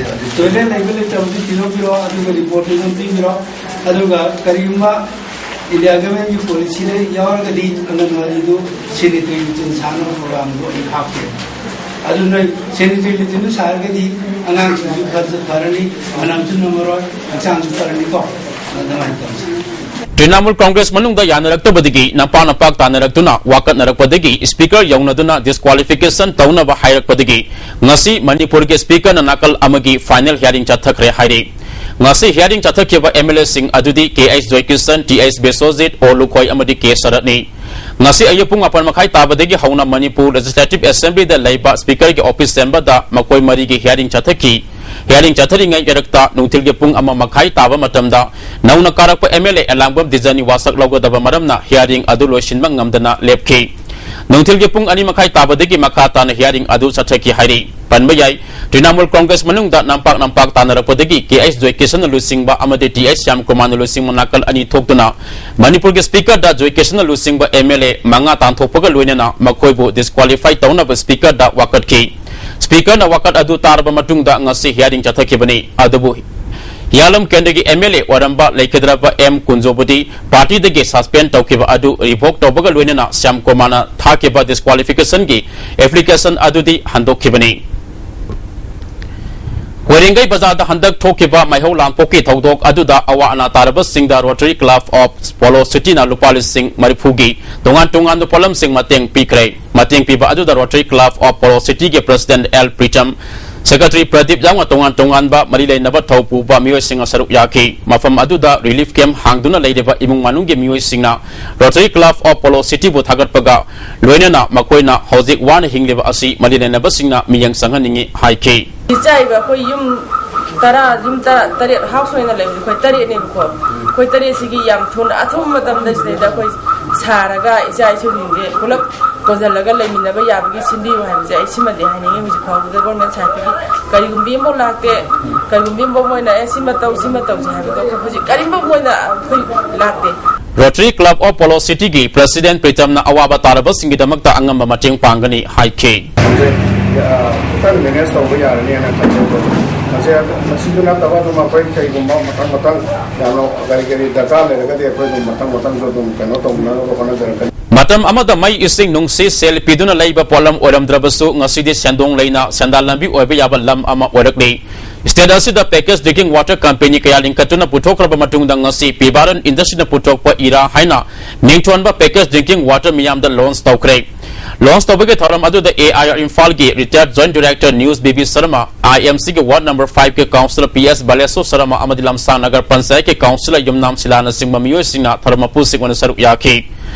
ꯇꯣꯏꯂꯦꯠ ꯂꯩꯕ ꯂꯩꯇꯕꯗꯨ ꯊꯤꯗꯣꯛꯄꯤꯔꯣ, ꯑꯗꯨꯒ ꯔꯤꯄꯣꯔꯠꯇꯨ ꯑꯗꯨꯝ ꯄꯤꯕꯤꯔꯣ꯫ ꯑꯗꯨꯒ ꯀꯔꯤꯒꯨꯝꯕ ꯏꯟꯗꯤꯌꯥ ꯒꯚꯔꯟꯃꯦꯟꯠꯀꯤ ꯄꯣꯂꯤꯁꯤꯗ ꯌꯥꯎꯔꯒꯗꯤ ꯑꯪꯒꯟꯋꯥꯗꯤꯗꯨ ꯁꯦꯅꯤꯇꯔꯤ ꯂꯦꯇ꯭ꯔꯤꯟ ꯁꯥꯅꯕ ꯄ꯭ꯔꯣꯒ꯭ꯔꯥꯝꯗꯣ ꯑꯩ ꯍꯥꯞꯀꯦ꯫ ꯑꯗꯨ ꯅꯣꯏ ꯁꯦꯅꯤꯇꯔꯤ ꯂꯦꯇ꯭ꯔꯤꯟꯗꯨ ꯁꯥꯔꯒꯗꯤ ꯑꯉꯥꯡꯁꯤꯡꯁꯨ ꯐꯖ-, ꯐꯔꯅꯤ, ꯃꯅꯝꯁꯨ ꯅꯝꯃꯔꯣꯏ, ꯍꯛꯆꯥꯡꯁꯨ ꯐꯔꯅꯤꯀꯣ꯫ ꯇ꯭ꯔꯤꯅꯥꯃꯨꯜ ꯀꯣꯡꯒ꯭ꯔꯦꯁ ꯃꯅꯨꯡꯗ ꯌꯥꯅꯔꯛꯇꯕꯗꯒꯤ ꯅꯝꯄꯥꯛ ꯅꯝꯄꯥꯛ ꯇꯥꯅꯔꯛꯇꯨꯅ ꯋꯥꯀꯠꯅꯔꯛꯄꯗꯒꯤ ꯁ꯭ꯄꯤꯀꯔ ꯌꯧꯅꯗꯨꯅ ꯗꯤꯁꯀ꯭ꯋꯥꯂꯤꯐꯤꯀꯦꯁꯟ ꯇꯧꯅꯕ ꯍꯥꯏꯔꯛꯄꯗꯒꯤ ꯉꯁꯤ ꯃꯅꯤꯄꯨꯔꯒꯤ ꯁ꯭ꯄꯤꯀꯔꯅ ꯅꯥꯀꯜ ꯑꯃꯒꯤ ꯐꯥꯏꯅꯦꯜ ꯍꯤꯌꯥꯔꯤꯡ ꯆꯠꯊꯈ꯭ꯔꯦ ꯍꯥꯏꯔꯤ꯫ ꯉꯁꯤ ꯍꯤꯌꯥꯔꯤꯡ ꯆꯠꯊꯈꯤꯕ ꯑꯦꯝ ꯑꯦꯜ ꯑꯦꯁꯤꯡ ꯑꯗꯨꯗꯤ ꯀꯦ ꯑꯩꯆ ꯖꯣꯏꯀꯤꯁꯟ, ꯇꯤ ꯑꯩꯆ ꯕꯤꯁ꯭ꯋꯖꯤꯠ, ꯑꯣ ꯂꯨꯈꯣꯏ ꯑꯃꯗꯤ ꯀꯦ ꯁꯔꯠꯅꯤ꯫ ꯉꯁꯤ ꯑꯌꯨꯛ ꯄꯨꯡ ꯃꯥꯄꯟ ꯃꯈꯥꯏ ꯇꯥꯕꯗꯒꯤ ꯍꯧꯅ ꯃꯅꯤꯄꯨꯔ ꯂꯦꯖꯤꯁꯂꯦꯇꯤꯚ ꯑꯦꯁꯦꯝꯕ꯭ꯂꯤꯗ ꯂꯩꯕ ꯁ꯭ꯄꯤꯀꯔꯒꯤ ꯑꯣꯐꯤꯁ ꯆꯦꯝꯕꯔꯗ ꯃꯈꯣꯏ ꯃꯔꯤꯒꯤ ꯍꯤꯌꯥꯔꯤꯡ ꯆꯠꯊꯈꯤ꯫ ꯍꯤꯌꯥꯔꯤꯡ ꯆꯠꯊꯔꯤꯉꯩ ꯃꯔꯛꯇ ꯅꯨꯡꯊꯤꯜꯒꯤ ꯄꯨꯡ ꯑꯃ ꯃꯈꯥꯏ ꯇꯥꯕ ꯃꯇꯝꯗ ꯅꯧꯅ ꯀꯥꯔꯛꯄ ꯑꯦꯝ ꯑꯦꯜ ꯑꯦ ꯑꯦꯂꯥꯡꯕꯝ ꯗꯤꯖꯟꯒꯤ ꯋꯥꯁꯛ ꯂꯧꯒꯗꯕ ꯃꯔꯝꯅ ꯍꯤꯌꯥꯔꯤꯡ ꯑꯗꯨ ꯂꯣꯏꯁꯤꯟꯕ ꯉꯝꯗꯅ ꯂꯦꯞꯈꯤ꯫ ꯅꯨꯡꯊꯤꯜꯒꯤ ꯄꯨꯡ ꯑꯅꯤ ꯃꯈꯥꯏ ꯇꯥꯕꯗꯒꯤ ꯃꯈꯥ ꯇꯥꯅ ꯍꯤꯌꯥꯔꯤꯡ ꯑꯗꯨ ꯆꯠꯊꯈꯤ ꯍꯥꯏꯔꯤ꯫ ꯄꯟꯕ ꯌꯥꯏ, ꯇ꯭ꯔꯤꯅꯥꯃꯨꯜ ꯀꯣꯡꯒ꯭ꯔꯦꯁ ꯃꯅꯨꯡꯗ ꯅꯝꯄꯥꯛ ꯅꯝꯄꯥꯛ ꯇꯥꯅꯔꯛꯄꯗꯒꯤ ꯀꯦ ꯑꯩꯆ ꯖꯣꯏꯀꯤꯁꯟꯅ ꯂꯨꯆꯤꯡꯕ ꯑꯃꯗꯤ ꯇꯤ ꯑꯩꯆ ꯁ꯭ꯌꯥꯝꯀꯨꯃꯥꯔꯅ ꯂꯨꯆꯤꯡꯕ ꯅꯥꯀꯜ ꯑꯅꯤ ꯊꯣꯛꯇꯨꯅ ꯃꯅꯤꯄꯨꯔꯒꯤ ꯁ꯭ꯄꯤꯀꯔꯗ ꯖꯣꯏꯀꯤꯁꯟꯅ ꯂꯨꯆꯤꯡꯕ ꯑꯦꯝ ꯑꯦꯜ ꯑꯦ ꯃꯉꯥ ꯇꯥꯟꯊꯣꯛꯄꯒ ꯂꯣꯏꯅꯅ ꯃꯈꯣꯏꯕꯨ ꯗꯤꯁꯀ꯭ꯋꯥꯂꯤꯐꯥꯏ ꯇꯧꯅꯕ ꯁ꯭ꯄꯤꯀꯔꯗ ꯋꯥꯀꯠꯈꯤ꯫ ꯁ꯭ꯄꯤꯀꯔꯅ ꯋꯥꯀꯠ ꯑꯗꯨ ꯇꯥꯔꯕ ꯃꯇꯨꯡꯗ ꯉꯁꯤ ꯍꯤꯌꯥꯔꯤꯡ ꯆꯠꯊꯈꯤꯕꯅꯤ꯫ ꯑꯗꯨꯕꯨ ꯍꯤꯌꯥꯂꯝ ꯀꯦꯟꯗ꯭ꯔꯒꯤ ꯑꯦꯝ ꯑꯦꯜ ꯑꯦ ꯑꯣꯏꯔꯝꯕ ꯂꯩꯈꯤꯗ꯭ꯔꯕ ꯑꯦꯝ ꯀꯨꯟꯖꯣꯕꯨꯗꯤ ꯄꯥꯔꯇꯤꯗꯒꯤ ꯁꯁꯄꯦꯟ ꯇꯧꯈꯤꯕ ꯑꯗꯨ ꯔꯤꯚꯣꯛ ꯇꯧꯕꯒ ꯂꯣꯏꯅꯅ ꯁ꯭ꯌꯥꯝ ꯀꯨꯃꯥꯔꯅ ꯊꯥꯈꯤꯕ ꯗꯤꯁꯀ꯭ꯋꯥꯂꯤꯐꯤꯀꯦꯁꯟꯒꯤ ꯑꯦꯄ꯭ꯂꯤꯀꯦꯁꯟ ꯑꯗꯨꯗꯤ ꯍꯟꯗꯣꯛꯈꯤꯕꯅꯤ꯫ ꯋꯥꯔꯦꯡꯒꯩ ꯕꯖꯥꯔꯗ ꯍꯟꯗꯛ ꯊꯣꯛꯈꯤꯕ ꯃꯩꯍꯧ ꯂꯥꯡꯄꯣꯛꯀꯤ ꯊꯧꯗꯣꯛ ꯑꯗꯨꯗ ꯑꯋꯥ ꯑꯅꯥ ꯇꯥꯔꯕꯁꯤꯡꯗ ꯔꯣꯇꯔꯤ ꯀ꯭ꯂꯕ ꯑꯣꯐ ꯄꯣꯂꯣ ꯁꯤꯇꯤꯅ ꯂꯨꯄꯥ ꯂꯤꯁꯤꯡ ꯃꯔꯤꯐꯨꯒꯤ ꯇꯣꯉꯥꯟ ꯇꯣꯉꯥꯟꯕ ꯄꯣꯠꯂꯝꯁꯤꯡ ꯃꯇꯦꯡ ꯄꯤꯈ꯭ꯔꯦ꯫ ꯃꯇꯦꯡ ꯄꯤꯕ ꯑꯗꯨꯗ ꯔꯣꯇꯔꯤ ꯀ꯭ꯂꯕ ꯑꯣꯐ ꯄꯣꯂꯣ ꯁꯤꯇꯤꯒꯤ president L Pritam, secretary Pradip ꯌꯥꯎꯅ ꯇꯣꯉꯥꯟ ꯇꯣꯉꯥꯟꯕ ꯃꯔꯤ ꯂꯩꯅꯕ ꯊꯧ ꯄꯨꯕ ꯃꯤꯑꯣꯏꯁꯤꯡꯅ ꯁꯔꯨꯛ ꯌꯥꯈꯤ꯫ ꯃꯐꯝ ꯑꯗꯨꯗ ꯔꯤꯂꯤꯐ ꯀꯦꯝꯞ ꯍꯥꯡꯗꯨꯅ ꯂꯩꯔꯤꯕ ꯏꯃꯨꯡ ꯃꯅꯨꯡꯒꯤ ꯃꯤꯑꯣꯏꯁꯤꯡꯅ ꯔꯣꯇꯔꯤ ꯀ꯭ꯂꯕ ꯑꯣꯐ ꯄꯣꯂꯣ ꯁꯤꯇꯤꯕꯨ ꯊꯥꯒꯠꯄꯒ ꯂꯣꯏꯅꯅ ꯃꯈꯣꯏꯅ ꯍꯧꯖꯤꯛ ꯋꯥꯅ ꯍꯤꯡꯂꯤꯕ ꯑꯁꯤ ꯃꯔꯤ ꯂꯩꯅꯕꯁꯤꯡꯅ ꯃꯤꯠꯌꯦꯡ ꯆꯪꯍꯟꯅꯤꯡꯏ ꯍꯥꯏꯈꯤ꯫ ꯏꯆꯥꯏꯕ ꯑꯩꯈꯣꯏ ꯌꯨꯝ ꯇꯔꯥ, ꯌꯨꯝ ꯇꯔꯥ, ꯇꯔꯦꯠ ꯍꯥꯎꯁ ꯑꯣꯏꯅ ꯂꯩꯕꯁꯦ ꯑꯩꯈꯣꯏ ꯇꯔꯦꯠꯅꯦꯕꯀꯣ꯫ ꯑꯩꯈꯣꯏ ꯇꯔꯦꯠꯁꯤꯒꯤ ꯌꯥꯝ ꯊꯨꯅ ꯑꯊꯨꯕ ꯃꯇꯝꯗ ꯁꯤꯗꯩꯗ ꯑꯩꯈꯣꯏ ꯁꯥꯔꯒ ꯏꯆꯥ ꯏꯁꯨꯁꯤꯡꯁꯦ ꯄꯨꯂꯞ ꯀꯣꯟꯁꯤꯜꯂꯒ ꯂꯩꯃꯤꯟꯅꯕ ꯌꯥꯕꯒꯤ ꯁꯤꯟꯕꯤꯌꯨ ꯍꯥꯏꯕꯁꯦ ꯑꯩ ꯁꯤꯃꯗꯤ ꯍꯥꯏꯅꯤꯡꯉꯤ꯫ ꯍꯧꯖꯤꯛ ꯐꯥꯎꯕꯗ ꯒꯣꯔꯃꯦꯟ ꯁꯥꯏꯠꯇꯒꯤ ꯀꯔꯤꯒꯨꯝꯕꯤ ꯑꯃꯐꯥꯎ ꯂꯥꯛꯇꯦ꯫ ꯀꯔꯤꯒꯨꯝꯕꯤ ꯑꯃꯐꯥꯎ ꯃꯣꯏꯅ "ꯑꯦ, ꯁꯤꯃ ꯇꯧ, ꯁꯤꯃ ꯇꯧꯁꯦ" ꯍꯥꯏꯕꯗꯣ ꯑꯩꯈꯣꯏ ꯍꯧꯖꯤꯛ ꯀꯔꯤꯒꯨꯝꯕ ꯃꯣꯏꯅ ꯑꯩꯈꯣꯏ ꯂꯥꯛꯇꯦ꯫ ꯔꯣꯇꯔꯤ ꯀ꯭ꯂꯕ ꯑꯣꯐ ꯄꯣꯂꯣ ꯁꯤꯇꯤꯒꯤ ꯄ꯭ꯔꯦꯁꯤꯗꯦꯟꯠ ꯄ꯭ꯔꯤꯇꯝꯅ ꯑꯋꯥꯕ ꯇꯥꯔꯕꯁꯤꯡꯒꯤꯗꯃꯛꯇ ꯑꯉꯝꯕ ꯃꯇꯦꯡ ꯄꯥꯡꯒꯅꯤ ꯍꯥꯏꯈꯤ꯫ ꯍꯧꯖꯤꯛ, ꯑ, ꯈꯤꯇꯪ ꯃꯦꯅꯦꯖ ꯇꯧꯕ ꯌꯥꯔꯅꯤꯅ ꯈꯟꯖꯩ꯫ ꯃꯁꯤ, ꯃꯁꯤꯁꯨ ꯅꯠꯇꯕ ꯑꯗꯨꯝ ꯑꯩꯈꯣꯏ ꯀꯩꯒꯨꯝꯕ ꯃꯊꯪ ꯃꯊꯪ ꯌꯥꯝꯅ ꯀꯔꯤ ꯀꯔꯤ ꯗꯔꯀꯥꯔ ꯂꯩꯔꯒꯗꯤ ꯑꯩꯈꯣꯏ ꯑꯗꯨꯝ ꯃꯊꯪ ꯃꯊꯪꯁꯨ ꯑꯗꯨꯝ ꯀꯩꯅꯣ ꯇꯧꯅꯅꯕ ꯍꯣꯠꯅꯖꯔꯛꯀꯅꯤ꯫ ꯃꯇꯝ ꯑꯃꯗ ꯃꯩ, ꯏꯁꯤꯡ, ꯅꯨꯡꯁꯤꯠ, ꯁꯦꯜ ꯄꯤꯗꯨꯅ ꯂꯩꯕ ꯄꯣꯠꯂꯝ ꯑꯣꯏꯔꯝꯗ꯭ꯔꯕꯁꯨ, ꯉꯁꯤꯗꯤ ꯁꯦꯟꯗꯣꯡ ꯂꯩꯅ ꯁꯦꯟꯗꯥꯟ ꯂꯝꯕꯤ ꯑꯣꯏꯕ ꯌꯥꯕ ꯂꯝ ꯑꯃ ꯑꯣꯏꯔꯛꯂꯤ꯫ State ꯑꯁꯤꯗ package drinking water company ꯀꯌꯥ ꯂꯤꯡꯈꯠꯇꯨꯅ ꯄꯨꯊꯣꯛꯈ꯭ꯔꯕ ꯃꯇꯨꯡꯗ, ꯉꯁꯤ ꯄꯤꯕꯥꯔꯟ Industryꯅ ꯄꯨꯊꯣꯛꯄ ꯏꯔꯥ ꯍꯥꯏꯅ ꯃꯤꯡꯊꯣꯟꯕ package drinking water ꯃꯤꯌꯥꯝꯗ launch ꯇꯧꯈ꯭ꯔꯦ꯫ Launch ꯇꯧꯕꯒꯤ ꯊꯧꯔꯝ ꯑꯗꯨꯗ A I R ꯏꯝꯐꯥꯜꯒꯤ retired joint director News B B Sharma, I M Cꯒꯤ ward number fiveꯀꯤ councillor P S Balasore Sharma ꯑꯃꯗꯤ ꯂꯝꯁꯥꯡ ꯅꯒꯔ ꯄꯟꯆꯥꯌꯠꯀꯤ councillor ꯌꯨꯝꯅꯥꯝ ꯁꯤꯂꯥꯅꯆꯤꯡꯕ ꯃꯤꯑꯣꯏꯁꯤꯡꯅ ꯊꯧꯔꯝ ꯃꯄꯨꯁꯤꯡ ꯑꯣꯏꯅ ꯁꯔꯨꯛ ꯌꯥꯈꯤ꯫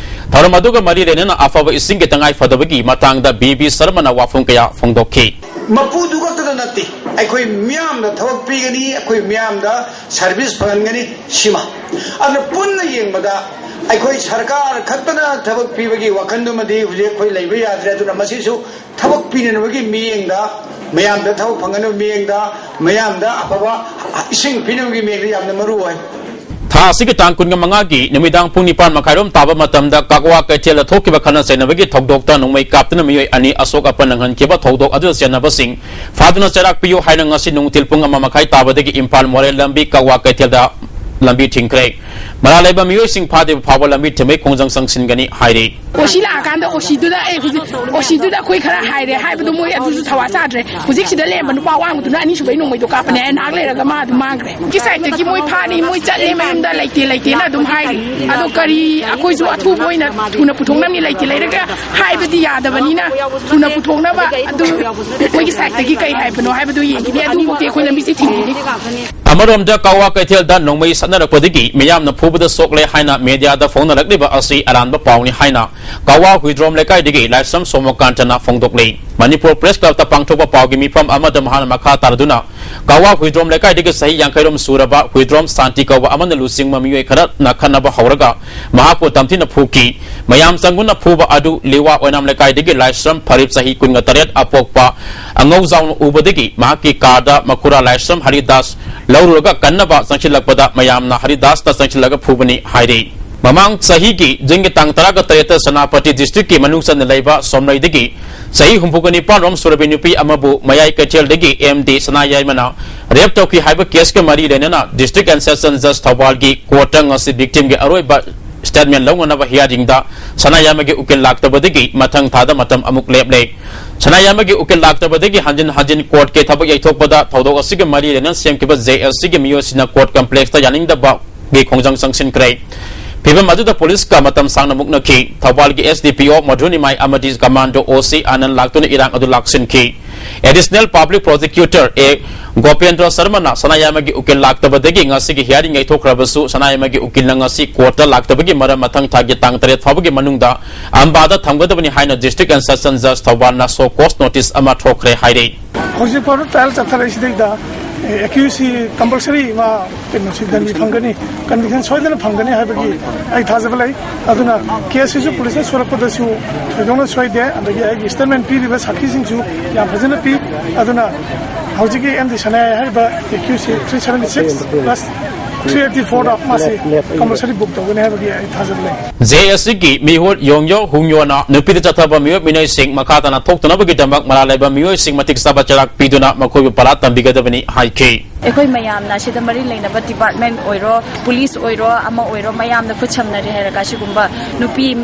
ꯊꯧꯔꯝ ꯑꯗꯨꯒ ꯃꯔꯤ ꯂꯩꯅꯅ ꯑꯐꯕ ꯏꯁꯤꯡꯒꯤ ꯇꯉꯥꯏ ꯐꯗꯕꯒꯤ ꯃꯇꯥꯡꯗ B B Sharmaꯅ ꯋꯥꯐꯝ ꯀꯌꯥ ꯐꯣꯡꯗꯣꯛꯈꯤ꯫ ꯃꯄꯨꯗꯨ ꯈꯛꯇꯗ ꯅꯠꯇꯦ, ꯑꯩꯈꯣꯏ ꯃꯤꯌꯥꯝꯗ ꯊꯕꯛ ꯄꯤꯒꯅꯤ, ꯑꯩꯈꯣꯏ ꯃꯤꯌꯥꯝꯗ service ꯐꯪꯍꯟꯒꯅꯤ꯫ ꯁꯤꯃ ꯑꯗꯨꯅ ꯄꯨꯟꯅ ꯌꯦꯡꯕꯗ ꯑꯩꯈꯣꯏ ꯁꯔꯀꯥꯔ ꯈꯛꯇꯅ ꯊꯕꯛ ꯄꯤꯕꯒꯤ ꯋꯥꯈꯜꯗꯨꯃꯗꯤ ꯍꯧꯖꯤꯛ ꯑꯩꯈꯣꯏ ꯂꯩꯕ ꯌꯥꯗ꯭ꯔꯦ꯫ ꯑꯗꯨꯅ ꯃꯁꯤꯁꯨ ꯊꯕꯛ ꯄꯤꯅꯅꯕꯒꯤ ꯃꯤꯠꯌꯦꯡꯗ, ꯃꯌꯥꯝꯗ ꯊꯕꯛ ꯐꯪꯍꯟꯅꯕ ꯃꯤꯠꯌꯦꯡꯗ, ꯃꯌꯥꯝꯗ ꯑꯐꯕ ꯏꯁꯤꯡ ꯄꯤꯅꯕꯒꯤ ꯃꯤꯠꯌꯦꯡꯗ ꯌꯥꯝꯅ ꯃꯔꯨ ꯑꯣꯏ꯫ ꯊꯥ ꯑꯁꯤꯒꯤ ꯇꯥꯡ ꯀꯨꯟꯒ ꯃꯉꯥꯒꯤ ꯅꯨꯃꯤꯗꯥꯡ ꯄꯨꯡ ꯅꯤꯄꯥꯟ ꯃꯈꯥꯏꯔꯣꯝ ꯇꯥꯕ ꯃꯇꯝꯗ ꯀꯛꯋꯥ ꯀꯩꯊꯦꯜꯗ ꯊꯣꯛꯈꯤꯕ ꯈꯠꯅ ꯆꯩꯅꯕꯒꯤ ꯊꯧꯗꯣꯛꯇ ꯅꯣꯡꯃꯩ ꯀꯥꯞꯇꯨꯅ ꯃꯤꯑꯣꯏ ꯑꯅꯤ ꯑꯁꯣꯛ ꯑꯄꯟ ꯅꯪꯍꯟꯈꯤꯕ ꯊꯧꯗꯣꯛ ꯑꯗꯨꯗ ꯆꯦꯟꯅꯕꯁꯤꯡ ꯐꯥꯗꯨꯅ ꯆꯩꯔꯥꯛ ꯄꯤꯌꯨ ꯍꯥꯏꯅ ꯉꯁꯤ ꯅꯨꯡꯊꯤꯜ ꯄꯨꯡ ꯑꯃ ꯃꯈꯥꯏ ꯇꯥꯕꯗꯒꯤ ꯏꯝꯐꯥꯜ ꯃꯣꯔꯦ ꯂꯝꯕꯤ ꯀꯛꯋꯥ ꯀꯩꯊꯦꯜꯗ ꯂꯝꯕꯤ ꯊꯤꯡꯈ꯭ꯔꯦ꯫ ꯃꯔꯥꯜ ꯂꯩꯕ ꯃꯤꯑꯣꯏꯁꯤꯡ ꯐꯥꯗ꯭ꯔꯤꯕ ꯐꯥꯎꯕ ꯂꯝꯕꯤ ꯊꯤꯡꯕꯒꯤ ꯈꯣꯡꯖꯪ ꯆꯪꯁꯤꯟꯒꯅꯤ ꯍꯥꯏꯔꯤ꯫ ꯑꯣ ꯁꯤ ꯂꯥꯛꯑꯀꯥꯟꯗ ꯑꯣ ꯁꯤꯗꯨꯗ ꯑꯩ ꯍꯧꯖꯤꯛ ꯑꯣ ꯁꯤꯗꯨꯗ ꯑꯩꯈꯣꯏ ꯈꯔ ꯍꯥꯏꯔꯦ ꯍꯥꯏꯕꯗꯣ ꯃꯣꯏ ꯑꯗꯨꯁꯨ ꯊꯋꯥ ꯁꯥꯗ꯭ꯔꯦ꯫ ꯍꯧꯖꯤꯛ ꯁꯤꯗ ꯂꯩꯔꯝꯕ ꯅꯨꯄꯥ ꯑꯋꯥꯡꯕꯗꯨꯅ ꯑꯅꯤꯁꯨꯕꯩ ꯅꯣꯡꯃꯩꯗꯣ ꯀꯥꯞꯄꯅꯦ ꯍꯥꯏ, ꯉꯥꯏꯍꯥꯛ ꯂꯩꯔꯒ ꯃꯥ ꯑꯗꯨꯝ ꯃꯥꯡꯈ꯭ꯔꯦ꯫ ꯁꯥꯏꯠꯇꯒꯤ ꯃꯣꯏ ꯐꯥꯅꯤ, ꯃꯣꯏ ꯆꯠꯂꯦ, ꯃꯌꯨꯝꯗ ꯂꯩꯇꯦ ꯂꯩꯇꯦꯅ ꯑꯗꯨꯝ ꯍꯥꯏꯔꯤ꯫ ꯑꯗꯣ ꯀꯔꯤ ꯑꯩꯈꯣꯏꯁꯨ ꯑꯊꯨꯕ ꯑꯣꯏꯅ ꯊꯨꯅ ꯄꯨꯊꯣꯛꯅꯕꯅꯤ, ꯂꯩꯇꯦ ꯂꯩꯔꯒ ꯍꯥꯏꯕꯗꯤ ꯌꯥꯗꯕꯅꯤꯅ ꯊꯨꯅ ꯄꯨꯊꯣꯛꯅꯕ ꯑꯗꯨ ꯃꯣꯏꯒꯤ ꯁꯥꯏꯠꯇꯒꯤ ꯀꯩ ꯍꯥꯏꯕꯅꯣ ꯍꯥꯏꯕꯗꯨ ꯌꯦꯡꯈꯤꯅꯤ꯫ ꯑꯗꯨꯐꯥꯎꯗꯤ ꯑꯩꯈꯣꯏ ꯂꯝꯕꯤꯁꯦ ꯊꯤꯡꯈꯤꯅꯤ꯫ ꯑꯃꯔꯣꯝꯗ ꯀꯛꯋꯥ ꯀꯩꯊꯦꯜꯗ ꯅꯣꯡꯃꯩ ꯁꯠꯅꯔꯛꯄꯗꯒꯤ ꯃꯤꯌꯥꯝꯅ ꯐꯨꯕꯗ ꯁꯣꯛꯂꯦ ꯍꯥꯏꯅ ꯃꯦꯗꯤꯌꯥꯗ ꯐꯣꯡꯅꯔꯛꯂꯤꯕ ꯑꯁꯤ ꯑꯔꯥꯟꯕ ꯄꯥꯎꯅꯤ ꯍꯥꯏꯅ ꯀꯛꯋꯥ ꯍꯨꯏꯗ꯭ꯔꯣꯝ ꯂꯩꯀꯥꯏꯗꯒꯤ ꯂꯥꯏꯁ꯭ꯔꯝ ꯁꯣꯃꯣꯀꯥꯟꯇꯅ ꯐꯣꯡꯗꯣꯛꯂꯤ꯫ ꯃꯅꯤꯄꯨꯔ ꯄ꯭ꯔꯦꯁ ꯀ꯭ꯂꯕꯇ ꯄꯥꯡꯊꯣꯛꯄ ꯄꯥꯎꯒꯤ ꯃꯤꯐꯝ ꯑꯃꯗ ꯃꯍꯥꯛꯅ ꯃꯈꯥ ꯇꯥꯔꯗꯨꯅ ꯀꯛꯋꯥ ꯍꯨꯏꯗ꯭ꯔꯣꯝ ꯂꯩꯀꯥꯏꯗꯒꯤ ꯆꯍꯤ ꯌꯥꯡꯈꯩꯔꯣꯝ ꯁꯨꯔꯕ ꯍꯨꯏꯗ꯭ꯔꯣꯝ ꯁꯥꯟꯇꯤ ꯀꯧꯕ ꯑꯃꯅ ꯂꯨꯆꯤꯡꯕ ꯃꯤꯑꯣꯏ ꯈꯔꯅ ꯈꯠꯅꯕ ꯍꯧꯔꯒ ꯃꯍꯥꯛꯄꯨ ꯇꯝꯊꯤꯅ ꯐꯨꯈꯤ꯫ ꯃꯌꯥꯝ ꯆꯪꯗꯨꯅ ꯐꯨꯕ ꯑꯗꯨ ꯂꯤꯋꯥ ꯑꯣꯏꯅꯥꯝ ꯂꯩꯀꯥꯏꯗꯒꯤ ꯂꯥꯏꯁ꯭ꯔꯝ ꯐꯔꯤꯞ ꯆꯍꯤ ꯀꯨꯟꯒ ꯇꯔꯦꯠ ꯑꯄꯣꯛꯄ ꯑꯉꯧꯖꯥꯎꯅ ꯎꯕꯗꯒꯤ ꯃꯍꯥꯛꯀꯤ ꯀꯥꯔꯗ ꯃꯈꯨꯔꯥ ꯂꯥꯏꯁ꯭ꯔꯝ ꯍꯔꯤꯗꯥꯁ ꯂꯧꯔꯨꯔꯒ ꯀꯟꯅꯕ ꯆꯪꯁꯤꯜꯂꯛꯄꯗ ꯃꯌꯥꯝꯅ ꯍꯔꯤꯗꯥꯁꯇ ꯆꯪꯁꯤꯜꯂꯒ ꯐꯨꯕꯅꯤ ꯍꯥꯏꯔꯤ꯫ ꯃꯃꯥꯡ ꯆꯍꯤꯒꯤ ꯖꯨꯟꯒꯤ ꯇꯥꯡ ꯇꯔꯥꯒ ꯇꯔꯦꯠꯇ ꯁꯦꯅꯥꯄꯇꯤ ꯗꯤꯁꯇ꯭ꯔꯤꯛꯀꯤ ꯃꯅꯨꯡ ꯆꯟꯅ ꯂꯩꯕ ꯁꯣꯝꯂꯩꯗꯒꯤ ꯆꯍꯤ ꯍꯨꯝꯐꯨꯒ ꯅꯤꯄꯥꯟ ꯔꯣꯝ ꯁꯨꯔꯕꯤ ꯅꯨꯄꯤ ꯑꯃꯕꯨ ꯃꯌꯥꯏ ꯀꯩꯊꯦꯜꯗꯒꯤ ꯑꯦꯝ ꯗꯤ ꯁꯅꯥꯌꯥꯏꯃꯅ ꯔꯦꯞ ꯇꯧꯈꯤ ꯍꯥꯏꯕ ꯀꯦꯁꯀ ꯃꯔꯤ ꯂꯩꯅꯅ ꯗꯤꯁꯇ꯭ꯔꯤꯛ ꯑꯦꯟ ꯁꯦꯁꯟ ꯖꯖ ꯊꯧꯕꯥꯜꯒꯤ ꯀꯣꯔꯠꯇ ꯉꯁꯤ ꯚꯤꯛꯇꯤꯝꯒꯤ ꯑꯔꯣꯏꯕ statement ꯂꯧꯅꯅꯕ hearing ꯗ ꯁꯅꯥꯌꯥꯏꯃꯒꯤ ꯎꯀꯤꯜ ꯂꯥꯛꯇꯕꯗꯒꯤ ꯃꯊꯪ ꯊꯥꯗ ꯃꯇꯝ ꯑꯃꯨꯛ ꯂꯦꯞꯂꯦ꯫ ꯁꯅꯥꯌꯥꯏꯃꯒꯤ ꯎꯀꯤꯜ ꯂꯥꯛꯇꯕꯗꯒꯤ ꯍꯟꯖꯤꯟ ꯍꯟꯖꯤꯟ court ꯀꯤ ꯊꯕꯛ ꯌꯩꯊꯣꯛꯄꯗ ꯊꯧꯗꯣꯛ ꯑꯁꯤꯒ ꯃꯔꯤ ꯂꯩꯅꯅ ꯁꯦꯝꯈꯤꯕ J S C ꯒꯤ ꯃꯤꯑꯣꯏꯁꯤꯡꯅ court complex ꯇ ꯌꯥꯅꯤꯡꯗꯕꯒꯤ ꯈꯣꯡꯖꯪ ꯆꯪꯁꯤꯟꯈ꯭ꯔꯦ꯫ ꯐꯤꯚꯝ ꯑꯗꯨꯗ ꯄꯨꯂꯤꯁꯀ ꯃꯇꯝ ꯁꯥꯡꯅ ꯃꯨꯛꯅꯈꯤ꯫ ꯊꯧꯕꯥꯜꯒꯤ S D P O Madhu ꯅꯤꯃꯥꯏ ꯑꯃꯗꯤ Commando O C ꯑꯥꯅꯟ ꯂꯥꯛꯇꯨꯅ ꯏꯔꯥꯡ ꯑꯗꯨ ꯂꯥꯛꯁꯤꯟꯈꯤ꯫ Additional Public Prosecutor A ꯒꯣꯄꯦꯟꯗ꯭ꯔ ꯁꯔꯃꯅ ꯁꯅꯥꯌꯥꯏꯃꯒꯤ ꯎꯀꯤꯜ ꯂꯥꯛꯇꯕꯗꯒꯤ ꯉꯁꯤꯒꯤ hearing ꯌꯩꯊꯣꯛꯈ꯭ꯔꯕꯁꯨ, ꯁꯅꯥꯌꯥꯏꯃꯒꯤ ꯎꯀꯤꯜꯅ ꯉꯁꯤ court ꯇ ꯂꯥꯛꯇꯕꯒꯤ ꯃꯔꯝ ꯃꯊꯪ ꯊꯥꯒꯤ ꯇꯥꯡ ꯇꯔꯦꯠ ꯐꯥꯎꯕꯒꯤ ꯃꯅꯨꯡꯗ ꯑꯝꯕꯥꯗ ꯊꯝꯒꯗꯕꯅꯤ ꯍꯥꯏꯅ District and Session Judge ꯊꯧꯕꯥꯜꯅ show cause notice ꯑꯃ ꯊꯣꯛꯈ꯭ꯔꯦ ꯍꯥꯏꯔꯤ꯫ ꯍꯧꯖꯤꯛ ꯐꯥꯎꯕ trial ꯆꯠꯊꯔꯛꯏꯁꯤꯗꯩꯗ, ꯑꯦ, accused ꯁꯤ compulsory ꯃꯥ ꯀꯩꯅꯣꯁꯤ ꯗꯟꯗꯤ ꯐꯪꯒꯅꯤ, conviction ꯁꯣꯏꯗꯅ ꯐꯪꯒꯅꯤ ꯍꯥꯏꯕꯒꯤ ꯑꯩ ꯊꯥꯖꯕ ꯂꯩ꯫ ꯑꯗꯨꯅ case ꯁꯤꯁꯨ ꯄꯨꯂꯤꯁꯅ ꯁꯣꯔꯛꯄꯗꯁꯨ ꯊꯣꯏꯗꯣꯛꯅ ꯁꯣꯏꯗꯦ, ꯑꯗꯒꯤ ꯑꯩꯒꯤ statement ꯄꯤꯔꯤꯕ ꯁꯥꯈꯤꯁꯤꯡꯁꯨ ꯌꯥꯝ ꯐꯖꯅ ꯄꯤ꯫ ꯑꯗꯨꯅ ꯍꯧꯖꯤꯛꯀꯤ M D ꯁꯅꯥꯌꯥꯏ ꯍꯥꯏꯔꯤꯕ accused ꯁꯤ three seventy six plus three eighty four ꯗ ꯃꯥꯁꯤ compulsory book ꯇꯧꯒꯅꯤ ꯍꯥꯏꯕꯒꯤ ꯑꯩ ꯊꯥꯖꯕ ꯂꯩ꯫ J S C ꯒꯤ ꯃꯤꯍꯨꯠ ꯌꯣꯡꯌꯣ ꯍꯨꯡꯌꯣꯅ ꯅꯨꯄꯤꯗ ꯆꯠꯊꯕ ꯃꯤꯑꯣꯠ ꯃꯤꯅꯩꯁꯤꯡ ꯃꯈꯥ ꯇꯥꯅ ꯊꯣꯛꯇꯅꯕꯒꯤꯗꯃꯛ ꯃꯔꯥꯜ ꯂꯩꯕ ꯃꯤꯑꯣꯏꯁꯤꯡ ꯃꯇꯤꯛ ꯆꯥꯕ ꯆꯩꯔꯥꯛ ꯄꯤꯗꯨꯅ ꯃꯈꯣꯏꯕꯨ ꯄꯔꯥ ꯇꯝꯕꯤꯒꯗꯕꯅꯤ ꯍꯥꯏꯈꯤ꯫ ꯑꯩꯈꯣꯏ ꯃꯌꯥꯝꯅ ꯁꯤꯗ ꯃꯔꯤ ꯂꯩꯅꯕ department ꯑꯣꯏꯔꯣ, police ꯑꯣꯏꯔꯣ, ꯑꯃ ꯑꯣꯏꯔꯣ, ꯃꯌꯥꯝꯅ ꯈꯨꯠ ꯁꯝꯅꯔꯦ ꯍꯥꯏꯔꯒ ꯑꯁꯤꯒꯨꯝꯕ ꯅꯨꯄꯤ,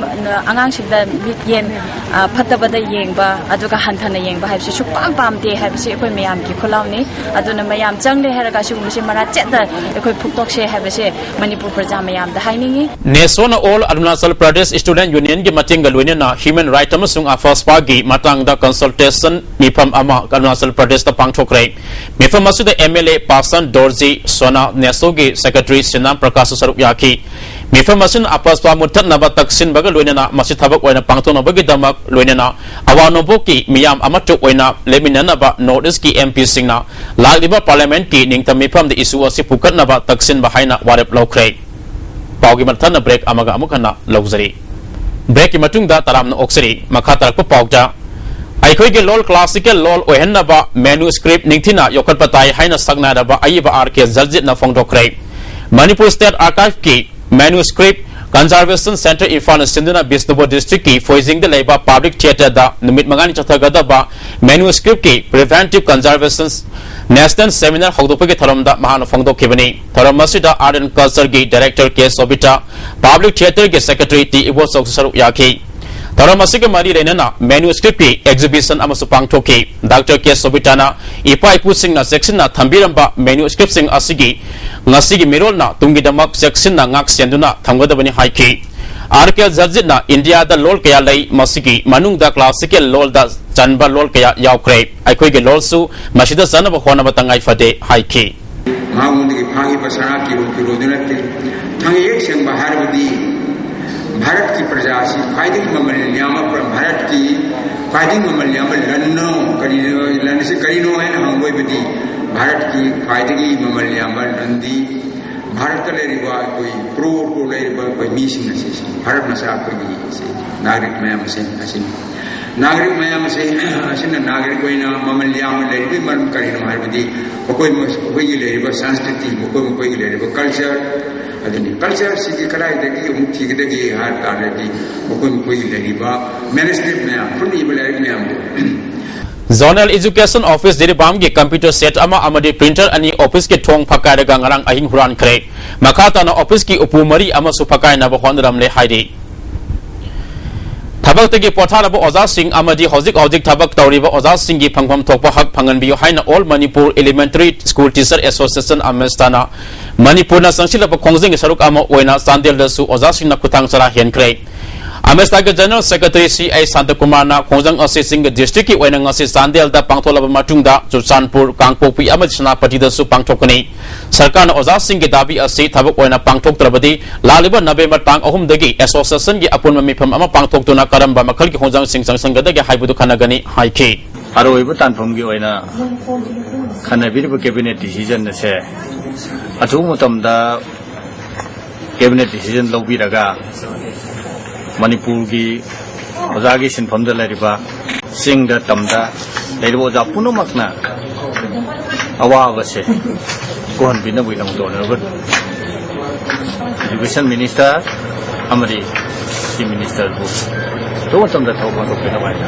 ꯑꯉꯥꯡꯁꯤꯡꯗ ꯃꯤꯠꯌꯦꯡ, ꯑ, ꯐꯠꯇꯕꯗ ꯌꯦꯡꯕ, ꯑꯗꯨꯒ ꯍꯟꯊꯅ ꯌꯦꯡꯕ ꯍꯥꯏꯕꯁꯤ ꯁꯨꯛꯄꯥꯝ ꯄꯥꯝꯗꯦ ꯍꯥꯏꯕꯁꯤ ꯑꯩꯈꯣꯏ ꯃꯌꯥꯝꯒꯤ ꯈꯨꯜꯂꯥꯎꯅꯤ꯫ ꯑꯗꯨꯅ ꯃꯌꯥꯝ ꯆꯪꯂꯦ ꯍꯥꯏꯔꯒ ꯑꯁꯤꯒꯨꯝꯕꯁꯤ ꯃꯔꯥ ꯆꯦꯠꯅ ꯑꯩꯈꯣꯏ ꯐꯨꯛꯇꯣꯛꯁꯦ ꯍꯥꯏꯕꯁꯦ ꯃꯅꯤꯄꯨꯔ ꯄ꯭ꯔꯖꯥ ꯃꯌꯥꯝꯗ ꯍꯥꯏꯅꯤꯡꯉꯤ꯫ NESOꯅ All Arunachal Pradesh Student Unionꯒꯤ ꯃꯇꯦꯡꯒ ꯂꯣꯏꯅꯅ human right ꯑꯃꯁꯨꯡ AFSPAꯒꯤ ꯃꯇꯥꯡꯗ consultation ꯃꯤꯐꯝ ꯑꯃ ꯑꯔꯨꯅꯥꯆꯜ ꯄ꯭ꯔꯗꯦꯁꯇ ꯄꯥꯡꯊꯣꯛꯈ꯭ꯔꯦ꯫ ꯃꯤꯐꯝ ꯑꯁꯤꯗ MLA Pasan Dorji, SONA, NESOꯒꯤ secretary Sinam Prakash ꯁꯔꯨꯛ ꯌꯥꯈꯤ꯫ ꯃꯤꯐꯝ ꯑꯁꯤꯅ AFSPA ꯃꯨꯠꯊꯠꯅꯕ ꯇꯛꯁꯤꯟꯕꯒ ꯂꯣꯏꯅꯅ ꯃꯁꯤ ꯊꯕꯛ ꯑꯣꯏꯅ ꯄꯥꯡꯊꯣꯛꯅꯕꯒꯤꯗꯃꯛ ꯂꯣꯏꯅꯅ ꯑꯋꯥ ꯅꯣꯡꯄꯣꯛꯀꯤ ꯃꯤꯌꯥꯝ ꯑꯃꯠꯇ ꯑꯣꯏꯅ ꯂꯩꯃꯤꯟꯅꯅꯕ North Eastꯀꯤ MPꯁꯤꯡꯅ ꯂꯥꯛꯂꯤꯕ Parliamentꯀꯤ ꯅꯤꯡꯊꯝ ꯃꯤꯐꯝꯗ issue ꯑꯁꯤ ꯄꯨꯈꯠꯅꯕ ꯇꯛꯁꯤꯟꯕ ꯍꯥꯏꯅ ꯋꯥꯔꯦꯞ ꯂꯧꯈ꯭ꯔꯦ꯫ ꯄꯥꯎꯒꯤ ꯃꯊꯪꯗ break ꯑꯃꯒ ꯑꯃꯨꯛ ꯍꯟꯅ ꯂꯧꯖꯔꯤ꯫ Breakꯀꯤ ꯃꯇꯨꯡꯗ ꯇꯔꯥꯝꯅ ꯑꯣꯛꯆꯔꯤ꯫ ꯃꯈꯥ ꯇꯥꯔꯛꯄ ꯄꯥꯎꯗ, ꯑꯩꯈꯣꯏꯒꯤ ꯂꯣꯜ classical ꯂꯣꯜ ꯑꯣꯏꯍꯟꯅꯕ manuscript ꯅꯤꯡꯊꯤꯅ ꯌꯣꯛꯈꯠꯄ ꯇꯥꯏ ꯍꯥꯏꯅ ꯁꯛꯅꯥꯏꯔꯕ ꯑꯏꯕ R K ꯖꯜꯖꯤꯠꯅ ꯐꯣꯡꯗꯣꯛꯈ꯭ꯔꯦ꯫ Manipur State Archiveꯀꯤ manuscript Conservation Centre ꯏꯝꯐꯥꯜꯅ ꯁꯤꯟꯗꯨꯅ ꯕꯤꯁꯅꯨꯄꯨꯔ ꯗꯤꯁꯇ꯭ꯔꯤꯛꯀꯤ ꯐꯣꯏꯖꯤꯡꯗ ꯂꯩꯕ ꯄꯕ꯭ꯂꯤꯛ ꯊꯤꯌꯦꯇꯔꯗ ꯅꯨꯃꯤꯠ ꯃꯉꯥꯅꯤ ꯆꯠꯊꯒꯗꯕ ꯃꯦꯅꯨꯁꯀ꯭ꯔꯤꯞꯀꯤ Preventive Conservation National Seminar ꯍꯧꯗꯣꯛꯄꯒꯤ ꯊꯧꯔꯝꯗ ꯃꯍꯥꯛꯅ ꯐꯣꯡꯗꯣꯛꯈꯤꯕꯅꯤ꯫ ꯊꯧꯔꯝ ꯑꯁꯤꯗ Art and Cultureꯒꯤ Director ꯀꯦ ꯁꯣꯕꯤꯇꯥ, Public Theatreꯒꯤ Secretary ꯇꯤ ꯏꯕꯣꯆꯧꯁꯨ ꯁꯔꯨꯛ ꯌꯥꯈꯤ꯫ ꯊꯧꯔꯝ ꯑꯁꯤꯒ ꯃꯔꯤ ꯂꯩꯅꯅ ꯃꯦꯅꯨꯁꯀ꯭ꯔꯤꯞꯀꯤ exhibition ꯑꯃꯁꯨ ꯄꯥꯡꯊꯣꯛꯈꯤ꯫ ꯗꯥꯛꯇꯔ ꯀꯦ ꯁꯣꯕꯤꯇꯥꯅ ꯏꯄꯥ ꯏꯄꯨꯁꯤꯡꯅ ꯆꯦꯛꯁꯤꯟꯅ ꯊꯝꯕꯤꯔꯝꯕ ꯃꯦꯅꯨꯁꯀ꯭ꯔꯤꯞꯁꯤꯡ ꯑꯁꯤꯒꯤ ꯉꯁꯤꯒꯤ ꯃꯤꯔꯣꯜꯅ ꯇꯨꯡꯒꯤꯗꯃꯛ ꯆꯦꯛꯁꯤꯟꯅ ꯉꯥꯛ ꯁꯦꯟꯗꯨꯅ ꯊꯝꯒꯗꯕꯅꯤ ꯍꯥꯏꯈꯤ꯫ ꯑꯥꯔ ꯀꯦ ꯖꯒꯖꯤꯠꯅ ꯏꯟꯗꯤꯌꯥꯗ ꯂꯣꯜ ꯀꯌꯥ ꯂꯩ, ꯃꯁꯤꯒꯤ ꯃꯅꯨꯡꯗ classical ꯂꯣꯜꯗ ꯆꯟꯕ ꯂꯣꯜ ꯀꯌꯥ ꯌꯥꯎꯈ꯭ꯔꯦ꯫ ꯑꯩꯈꯣꯏꯒꯤ ꯂꯣꯜꯁꯨ ꯃꯁꯤꯗ ꯆꯟꯅꯕ ꯍꯣꯠꯅꯕ ꯇꯉꯥꯏ ꯐꯗꯦ ꯍꯥꯏꯈꯤ꯫ ꯃꯉꯣꯟꯗꯒꯤ ꯐꯥꯈꯤꯕ ꯁꯅꯥ ꯀꯤꯂꯣ ꯀꯤꯂꯣꯗꯨ ꯅꯠꯇꯦ꯫ ꯊꯥꯡꯒꯩ ꯁꯦꯡꯕ ꯍꯥꯏꯔꯕꯗꯤ ꯚꯥꯔꯠꯀꯤ ꯄ꯭ꯔꯖꯥꯁꯤ ꯈ꯭ꯋꯥꯏꯗꯒꯤ ꯃꯃꯜ ꯌꯥꯝꯕ, ꯚꯥꯔꯠꯀꯤ ꯈ꯭ꯋꯥꯏꯗꯒꯤ ꯃꯃꯜ ꯌꯥꯝꯕ ꯂꯟꯅꯣ, ꯀꯔꯤꯅꯣ, ꯂꯟ ꯑꯁꯤ ꯀꯔꯤꯅꯣ ꯍꯥꯏꯅ ꯍꯪꯕ ꯑꯣꯏꯕꯗꯤ, ꯚꯥꯔꯠꯀꯤ ꯈ꯭ꯋꯥꯏꯗꯒꯤ ꯃꯃꯜ ꯌꯥꯝꯕ ꯂꯟꯗꯤ ꯚꯥꯔꯠꯇ ꯂꯩꯔꯤꯕ ꯑꯩꯈꯣꯏ ꯀ꯭ꯔꯣꯔ ꯀ꯭ꯔꯣꯔ ꯂꯩꯔꯤꯕ ꯑꯩꯈꯣꯏ ꯃꯤꯁꯤꯡ ꯑꯁꯤ, ꯚꯥꯔꯠ ꯃꯆꯥ ꯑꯩꯈꯣꯏꯒꯤ ꯁꯤ ꯅꯥꯒꯔꯤꯛ ꯃꯌꯥꯝ ꯑꯁꯤ, ꯑꯁꯤꯅꯤ꯫ ꯅꯥꯒꯔꯤꯛ ꯃꯌꯥꯝ ꯑꯁꯤ, ꯑꯁꯤꯅ ꯅꯥꯒꯔꯤꯛ ꯑꯣꯏꯅ ꯃꯃꯜ ꯌꯥꯝꯅ ꯂꯩꯔꯤꯕꯒꯤ ꯃꯔꯝ ꯀꯔꯤꯅꯣ ꯍꯥꯏꯕꯗꯤ, ꯑꯩꯈꯣꯏ, ꯑꯩꯈꯣꯏꯒꯤ ꯂꯩꯔꯤꯕ ꯁꯪꯁꯀ꯭ꯔꯤꯇꯤ, ꯃꯈꯣꯏ, ꯃꯈꯣꯏꯒꯤ ꯂꯩꯔꯤꯕ culture, ꯑꯗꯨꯅꯤ꯫ Cultureꯁꯤꯗꯤ ꯀꯗꯥꯏꯗꯒꯤ ꯑꯃꯨꯛ ꯊꯤꯒꯗꯒꯦ ꯍꯥꯏꯕ ꯇꯥꯔꯒꯗꯤ, ꯃꯈꯣꯏ, ꯃꯈꯣꯏꯒꯤ ꯂꯩꯔꯤꯕ manuscript ꯃꯌꯥꯝ, ꯈꯨꯠꯅ ꯏꯕ ꯂꯥꯏꯔꯤꯛ ꯃꯌꯥꯝꯗꯣ꯫ Zonal Education Office ꯖꯤꯔꯤꯕꯥꯝꯒꯤ computer set ꯑꯃ ꯑꯃꯗꯤ printer ꯑꯅꯤ officeꯀꯤ ꯊꯣꯡ ꯐꯛꯀꯥꯏꯔꯒ ꯉꯔꯥꯡ ꯑꯍꯤꯡ ꯍꯨꯔꯥꯟꯈ꯭ꯔꯦ꯫ ꯃꯈꯥ ꯇꯥꯅ officeꯀꯤ ꯎꯄꯨ ꯃꯔꯤ ꯑꯃꯁꯨ ꯐꯛꯀꯥꯏꯅꯕ ꯍꯣꯠꯅꯔꯝꯂꯦ ꯍꯥꯏꯔꯤ꯫ ꯊꯕꯛꯇꯒꯤ ꯄꯣꯊꯥꯔꯕ ꯑꯣꯖꯥꯁꯤꯡ ꯑꯃꯗꯤ ꯍꯧꯖꯤꯛ ꯍꯧꯖꯤꯛ ꯊꯕꯛ ꯇꯧꯔꯤꯕ ꯑꯣꯖꯥꯁꯤꯡꯒꯤ ꯐꯪꯐꯝ ꯊꯣꯛꯄ ꯍꯛ ꯐꯪꯍꯟꯕꯤꯌꯨ ꯍꯥꯏꯅ All Manipur Elementary School Teacher Association, AMESTAꯅ ꯃꯅꯤꯄꯨꯔꯅ ꯆꯪꯁꯤꯜꯂꯕ ꯈꯣꯡꯖꯪꯒꯤ ꯁꯔꯨꯛ ꯑꯃ ꯑꯣꯏꯅ ꯆꯥꯟꯗꯦꯜꯗꯁꯨ ꯑꯣꯖꯥꯁꯤꯡꯅ ꯈꯨꯊꯥꯡ ꯆꯔꯥ ꯍꯦꯟꯈ꯭ꯔꯦ꯫ AMESTAꯒꯤ General Secretary ꯁꯤ ꯑꯩꯆ ꯁꯥꯟꯇꯀꯨꯃꯥꯔꯅ ꯈꯣꯡꯖꯪ ꯑꯁꯤ ꯆꯤꯡꯒ districtꯀꯤ ꯑꯣꯏꯅ ꯉꯁꯤ ꯆꯥꯟꯗꯦꯜꯗ ꯄꯥꯡꯊꯣꯛꯂꯕ ꯃꯇꯨꯡꯗ ꯆꯨꯔꯆꯥꯟꯄꯨꯔ, ꯀꯥꯡꯄꯣꯛꯄꯤ ꯑꯃꯗꯤ ꯁꯦꯅꯥꯄꯇꯤꯗꯁꯨ ꯄꯥꯡꯊꯣꯛꯀꯅꯤ꯫ ꯁꯔꯀꯥꯔꯅ ꯑꯣꯖꯥꯁꯤꯡꯒꯤ ꯗꯥꯕꯤ ꯑꯁꯤ ꯊꯕꯛ ꯑꯣꯏꯅ ꯄꯥꯡꯊꯣꯛꯇ꯭ꯔꯕꯗꯤ ꯂꯥꯛꯂꯤꯕ November ꯇꯥꯡ ꯑꯍꯨꯝꯗꯒꯤ associationꯒꯤ ꯑꯄꯨꯟꯕ ꯃꯤꯐꯝ ꯑꯃ ꯄꯥꯡꯊꯣꯛꯇꯨꯅ ꯀꯔꯝꯕ ꯃꯈꯜꯒꯤ ꯈꯣꯡꯖꯪꯁꯤꯡ ꯆꯪꯁꯤꯟꯒꯗꯒꯦ ꯍꯥꯏꯕꯗꯨ ꯈꯟꯅꯒꯅꯤ ꯍꯥꯏꯈꯤ꯫ ꯑꯔꯣꯏꯕ ꯇꯥꯟꯐꯝꯒꯤ ꯑꯣꯏꯅ ꯈꯟꯅꯕꯤꯔꯤꯕ cabinet decision ꯑꯁꯦ ꯑꯊꯨꯕ ꯃꯇꯝꯗ cabinet decision ꯂꯧꯕꯤꯔꯒ ꯃꯅꯤꯄꯨꯔꯒꯤ ꯑꯣꯖꯥꯒꯤ ꯁꯤꯟꯐꯝꯗ ꯂꯩꯔꯤꯕ ꯆꯤꯡꯗ ꯇꯝꯗ ꯂꯩꯔꯤꯕ ꯑꯣꯖꯥ ꯄꯨꯝꯅꯃꯛꯅ ꯑꯋꯥꯕꯁꯦ ꯀꯣꯛꯍꯟꯕꯤꯅꯕꯒꯤꯗꯃꯛꯇ Honourable Education Minister ꯑꯃꯗꯤ Chief Ministerꯕꯨ ꯑꯊꯨꯕ ꯃꯇꯝꯗ ꯊꯕꯛ ꯄꯥꯡꯊꯣꯛꯄꯤꯅꯕ ꯍꯥꯏꯅ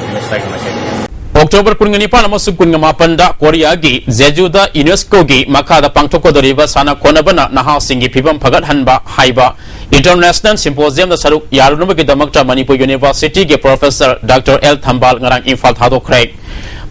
ꯃꯤꯅꯤꯁꯇꯔꯒꯤ ꯃꯥꯏꯀꯩꯗꯒꯤ꯫ ꯑꯣꯛꯇꯣꯕꯔ ꯀꯨꯟꯒ ꯅꯤꯄꯥꯟ ꯑꯃꯁꯨꯡ ꯀꯨꯟꯒ ꯃꯥꯄꯟꯗ ꯀꯣꯔꯤꯌꯥꯒꯤ ꯖꯦꯖꯨꯗ ꯌꯨꯅꯦꯁꯀꯣꯒꯤ ꯃꯈꯥꯗ ꯄꯥꯡꯊꯣꯛꯀꯗꯧꯔꯤꯕ ꯁꯥꯟꯅ ꯈꯣꯠꯅꯕꯅ ꯅꯍꯥꯁꯤꯡꯒꯤ ꯐꯤꯕꯝ ꯐꯒꯠꯍꯟꯕ ꯍꯥꯏꯕ International Symposiumꯗ ꯁꯔꯨꯛ ꯌꯥꯔꯨꯅꯕꯒꯤꯗꯃꯛꯇ ꯃꯅꯤꯄꯨꯔ Universityꯒꯤ Professor Doctor L ꯊꯝꯕꯥꯜ ꯉꯔꯥꯡ ꯏꯝꯐꯥꯜ ꯊꯥꯗꯣꯛꯈ꯭ꯔꯦ꯫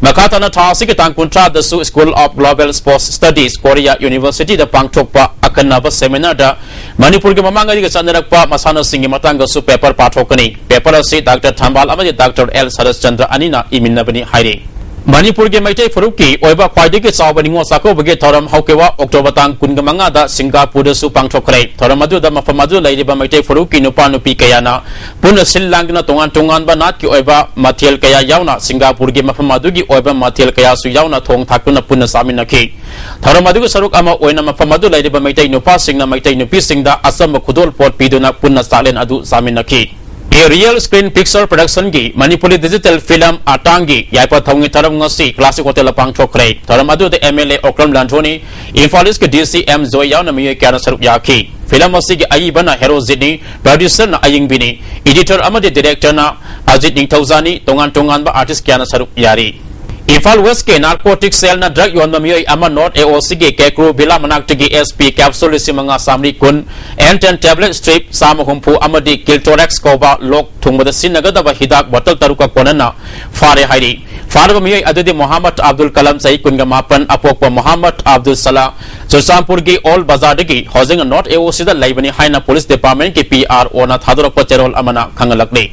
ꯃꯈꯥ ꯇꯥꯅ ꯊꯥ ꯑꯁꯤꯒꯤ ꯇꯥꯡ ꯀꯨꯟꯊ꯭ꯔꯥꯗꯁꯨ School of Global Sports Studies Korea Universityꯗ ꯄꯥꯡꯊꯣꯛꯄ ꯑꯈꯟꯅꯕ seminarꯗ ꯃꯅꯤꯄꯨꯔꯒꯤ ꯃꯃꯥꯡꯉꯩꯗꯒꯤ ꯆꯠꯅꯔꯛꯄ ꯃꯁꯥꯟꯅꯁꯤꯡꯒꯤ ꯃꯇꯥꯡꯗꯁꯨ paper ꯄꯥꯊꯣꯛꯀꯅꯤ꯫ Paper ꯑꯁꯤ Doctor ꯊꯝꯕꯥꯜ ꯑꯃꯗꯤ Doctor L ꯁꯔꯠꯆꯟꯗ꯭ꯔ ꯑꯅꯤꯅ ꯏꯃꯤꯟꯅꯕꯅꯤ ꯍꯥꯏꯔꯤ꯫ ꯃꯅꯤꯄꯨꯔꯒꯤ ꯃꯩꯇꯩ ꯐꯨꯔꯨꯞꯀꯤ ꯑꯣꯏꯕ ꯈ꯭ꯋꯥꯏꯗꯒꯤ ꯆꯥꯎꯕ ꯅꯤꯉꯣꯜ ꯆꯥꯛꯀꯧꯕꯒꯤ ꯊꯧꯔꯝ ꯍꯧꯈꯤꯕ ꯑꯣꯛꯇꯣꯕꯔ ꯇꯥꯡ ꯀꯨꯟꯒ ꯃꯉꯥꯗ ꯁꯤꯡꯒꯥꯄꯨꯔꯗꯁꯨ ꯄꯥꯡꯊꯣꯛꯈ꯭ꯔꯦ꯫ ꯊꯧꯔꯝ ꯑꯗꯨꯗ ꯃꯐꯝ ꯑꯗꯨꯗ ꯂꯩꯔꯤꯕ ꯃꯩꯇꯩ ꯐꯨꯔꯨꯞꯀꯤ ꯅꯨꯄꯥ ꯅꯨꯄꯤ ꯀꯌꯥꯅ ꯄꯨꯟꯅ ꯁꯤꯜ ꯂꯥꯡꯗꯨꯅ ꯇꯣꯉꯥꯟ ꯇꯣꯉꯥꯟꯕ ꯅꯥꯠꯀꯤ ꯑꯣꯏꯕ ꯃꯊꯦꯜ ꯀꯌꯥ ꯌꯥꯎꯅ ꯁꯤꯡꯒꯥꯄꯨꯔꯒꯤ ꯃꯐꯝ ꯑꯗꯨꯒꯤ ꯑꯣꯏꯕ ꯃꯊꯦꯜ ꯀꯌꯥꯁꯨ ꯌꯥꯎꯅ ꯊꯣꯡ ꯊꯥꯛꯇꯨꯅ ꯄꯨꯟꯅ ꯆꯥꯃꯤꯟꯅꯈꯤ꯫ ꯊꯧꯔꯝ ꯑꯗꯨꯒꯤ ꯁꯔꯨꯛ ꯑꯃ ꯑꯣꯏꯅ ꯃꯐꯝ ꯑꯗꯨ ꯂꯩꯔꯤꯕ ꯃꯩꯇꯩ ꯅꯨꯄꯥꯁꯤꯡꯅ ꯃꯩꯇꯩ ꯅꯨꯄꯤꯁꯤꯡꯗ ꯑꯆꯝꯕ ꯈꯨꯗꯣꯜꯄꯣꯠ ꯄꯤꯗꯨꯅ ꯄꯨꯟꯅ ꯆꯥꯛꯂꯦꯟ ꯑꯗꯨ ꯆꯥꯃꯤꯟꯅꯈꯤ꯫ A Real Screen Picture Productionꯒꯤ Manipuri digital film ꯑꯇꯥꯡꯒꯤ ꯌꯥꯏꯐ ꯊꯧꯅꯤ ꯊꯧꯔꯝ ꯉꯁꯤ Classic Hotelꯗ ꯄꯥꯡꯊꯣꯛꯈ꯭ꯔꯦ꯫ ꯊꯧꯔꯝ ꯑꯗꯨꯗ MLA ꯑꯣꯀ꯭ꯔꯝ ꯂꯥꯟꯊꯣꯅꯤ, ꯏꯝꯐꯥꯜ ꯏꯁꯀꯤ DC ꯑꯦꯝ ꯖꯣꯏ ꯌꯥꯎꯅ ꯃꯤꯑꯣꯏ ꯀꯌꯥꯅ ꯁꯔꯨꯛ ꯌꯥꯈꯤ꯫ Film ꯑꯁꯤꯒꯤ ꯑꯏꯕꯅ ꯍꯦꯔꯣꯖꯤꯠꯅꯤ, producerꯅ ꯑꯌꯤꯡꯕꯤꯅꯤ, editor ꯑꯃꯗꯤ directorꯅ ꯑꯖꯤꯠ ꯅꯤꯡꯊꯧꯖꯥꯅꯤ, ꯇꯣꯉꯥꯟ ꯇꯣꯉꯥꯟꯕ artist ꯀꯌꯥꯅ ꯁꯔꯨꯛ ꯌꯥꯔꯤ꯫ ꯏꯝꯐꯥꯜ Westꯀꯤ narcotic cellꯅ drug ꯌꯣꯟꯕ ꯃꯤꯑꯣꯏ ꯑꯃ North AOCꯒꯤ ꯀꯦꯀ꯭ꯔꯨ ꯚꯤꯂꯥ ꯃꯅꯥꯛꯇꯒꯤ SP capsule ꯂꯤꯁꯤꯡ ꯃꯉꯥ ꯆꯥꯃꯔꯤ ꯀꯨꯟ, N ten tablet strip ꯆꯥꯝꯃ ꯍꯨꯝꯐꯨ ꯑꯃꯗꯤ Kiltorex ꯀꯧꯕ ꯂꯣꯛ ꯊꯨꯡꯕꯗ ꯁꯤꯖꯤꯟꯅꯒꯗꯕ ꯍꯤꯗꯥꯛ bottle ꯇꯔꯨꯛꯀ ꯀꯣꯟꯅꯅ ꯐꯥꯔꯦ ꯍꯥꯏꯔꯤ꯫ ꯐꯥꯔꯕ ꯃꯤꯑꯣꯏ ꯑꯗꯨꯗꯤ ꯃꯣꯍꯥꯃꯗ ꯑꯕꯗꯨꯜ ꯀꯂꯝ, ꯆꯍꯤ ꯀꯨꯟꯒ ꯃꯥꯄꯟ, ꯑꯄꯣꯛꯄ ꯃꯣꯍꯥꯃꯗ ꯑꯕꯗꯨꯜ ꯁꯂꯥ, ꯆꯨꯔꯆꯥꯟꯄꯨꯔꯒꯤ ꯑꯣꯜ ꯕꯖꯥꯔꯗꯒꯤ ꯍꯧꯖꯤꯛ North AOCꯗ ꯂꯩꯕꯅꯤ ꯍꯥꯏꯅ police departmentꯀꯤ PROꯅ ꯊꯥꯗꯣꯔꯛꯄ ꯆꯦꯔꯣꯜ ꯑꯃꯅ ꯈꯪꯍꯜꯂꯛꯂꯤ꯫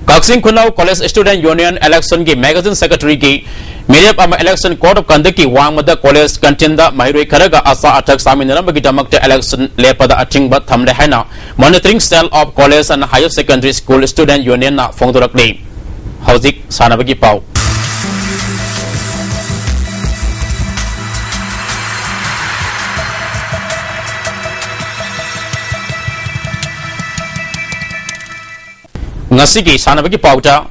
ꯀꯛꯆꯤꯡ ꯈꯨꯅꯧ College Student Union electionꯒꯤ magazine secretaryꯒꯤ ꯃꯤꯔꯦꯞ ꯑꯃ election code of conductꯀꯤ ꯋꯥꯡꯃꯗ college canteenꯗ ꯃꯍꯩꯔꯣꯏ ꯈꯔꯒ ꯑꯆꯥ ꯑꯊꯛ ꯆꯥꯃꯤꯟꯅꯔꯝꯕꯒꯤꯗꯃꯛꯇ election ꯂꯦꯞꯄꯗ ꯑꯊꯤꯡꯕ ꯊꯝꯂꯦ ꯍꯥꯏꯅ Monitoring Cell of College and Higher Secondary School Student Unionꯅ ꯐꯣꯡꯗꯣꯔꯛꯂꯤ꯫ ꯍꯧꯖꯤꯛ ꯁꯥꯟꯅꯕꯒꯤ ꯄꯥꯎ꯫ ꯉꯁꯤꯒꯤ ꯁꯥꯟꯅꯕꯒꯤ ꯄꯥꯎꯗ,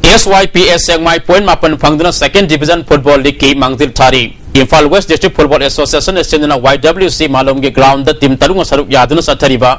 SYPA ꯁꯦꯛꯃꯥꯏ point ꯃꯥꯄꯟ ꯐꯪꯗꯨꯅ Second Division Football Leagueꯀꯤ ꯃꯥꯡꯖꯤꯜ ꯊꯥꯔꯤ꯫ ꯏꯝꯐꯥꯜ ꯋꯦꯁ ꯗꯤꯁꯇ꯭ꯔꯤꯛ ꯐꯨꯠꯕꯣꯜ ꯑꯦꯁꯣꯁꯤꯌꯦꯁꯟꯅ ꯁꯤꯟꯗꯨꯅ ꯋꯥꯏ ꯗꯕ꯭ꯂꯤꯎ ꯁꯤ ꯃꯥꯂꯣꯝꯒꯤ ꯒ꯭ꯔꯥꯎꯟꯗ ꯇꯤꯝ ꯇꯔꯨꯛꯅ ꯁꯔꯨꯛ ꯌꯥꯗꯨꯅ ꯆꯠꯊꯔꯤꯕ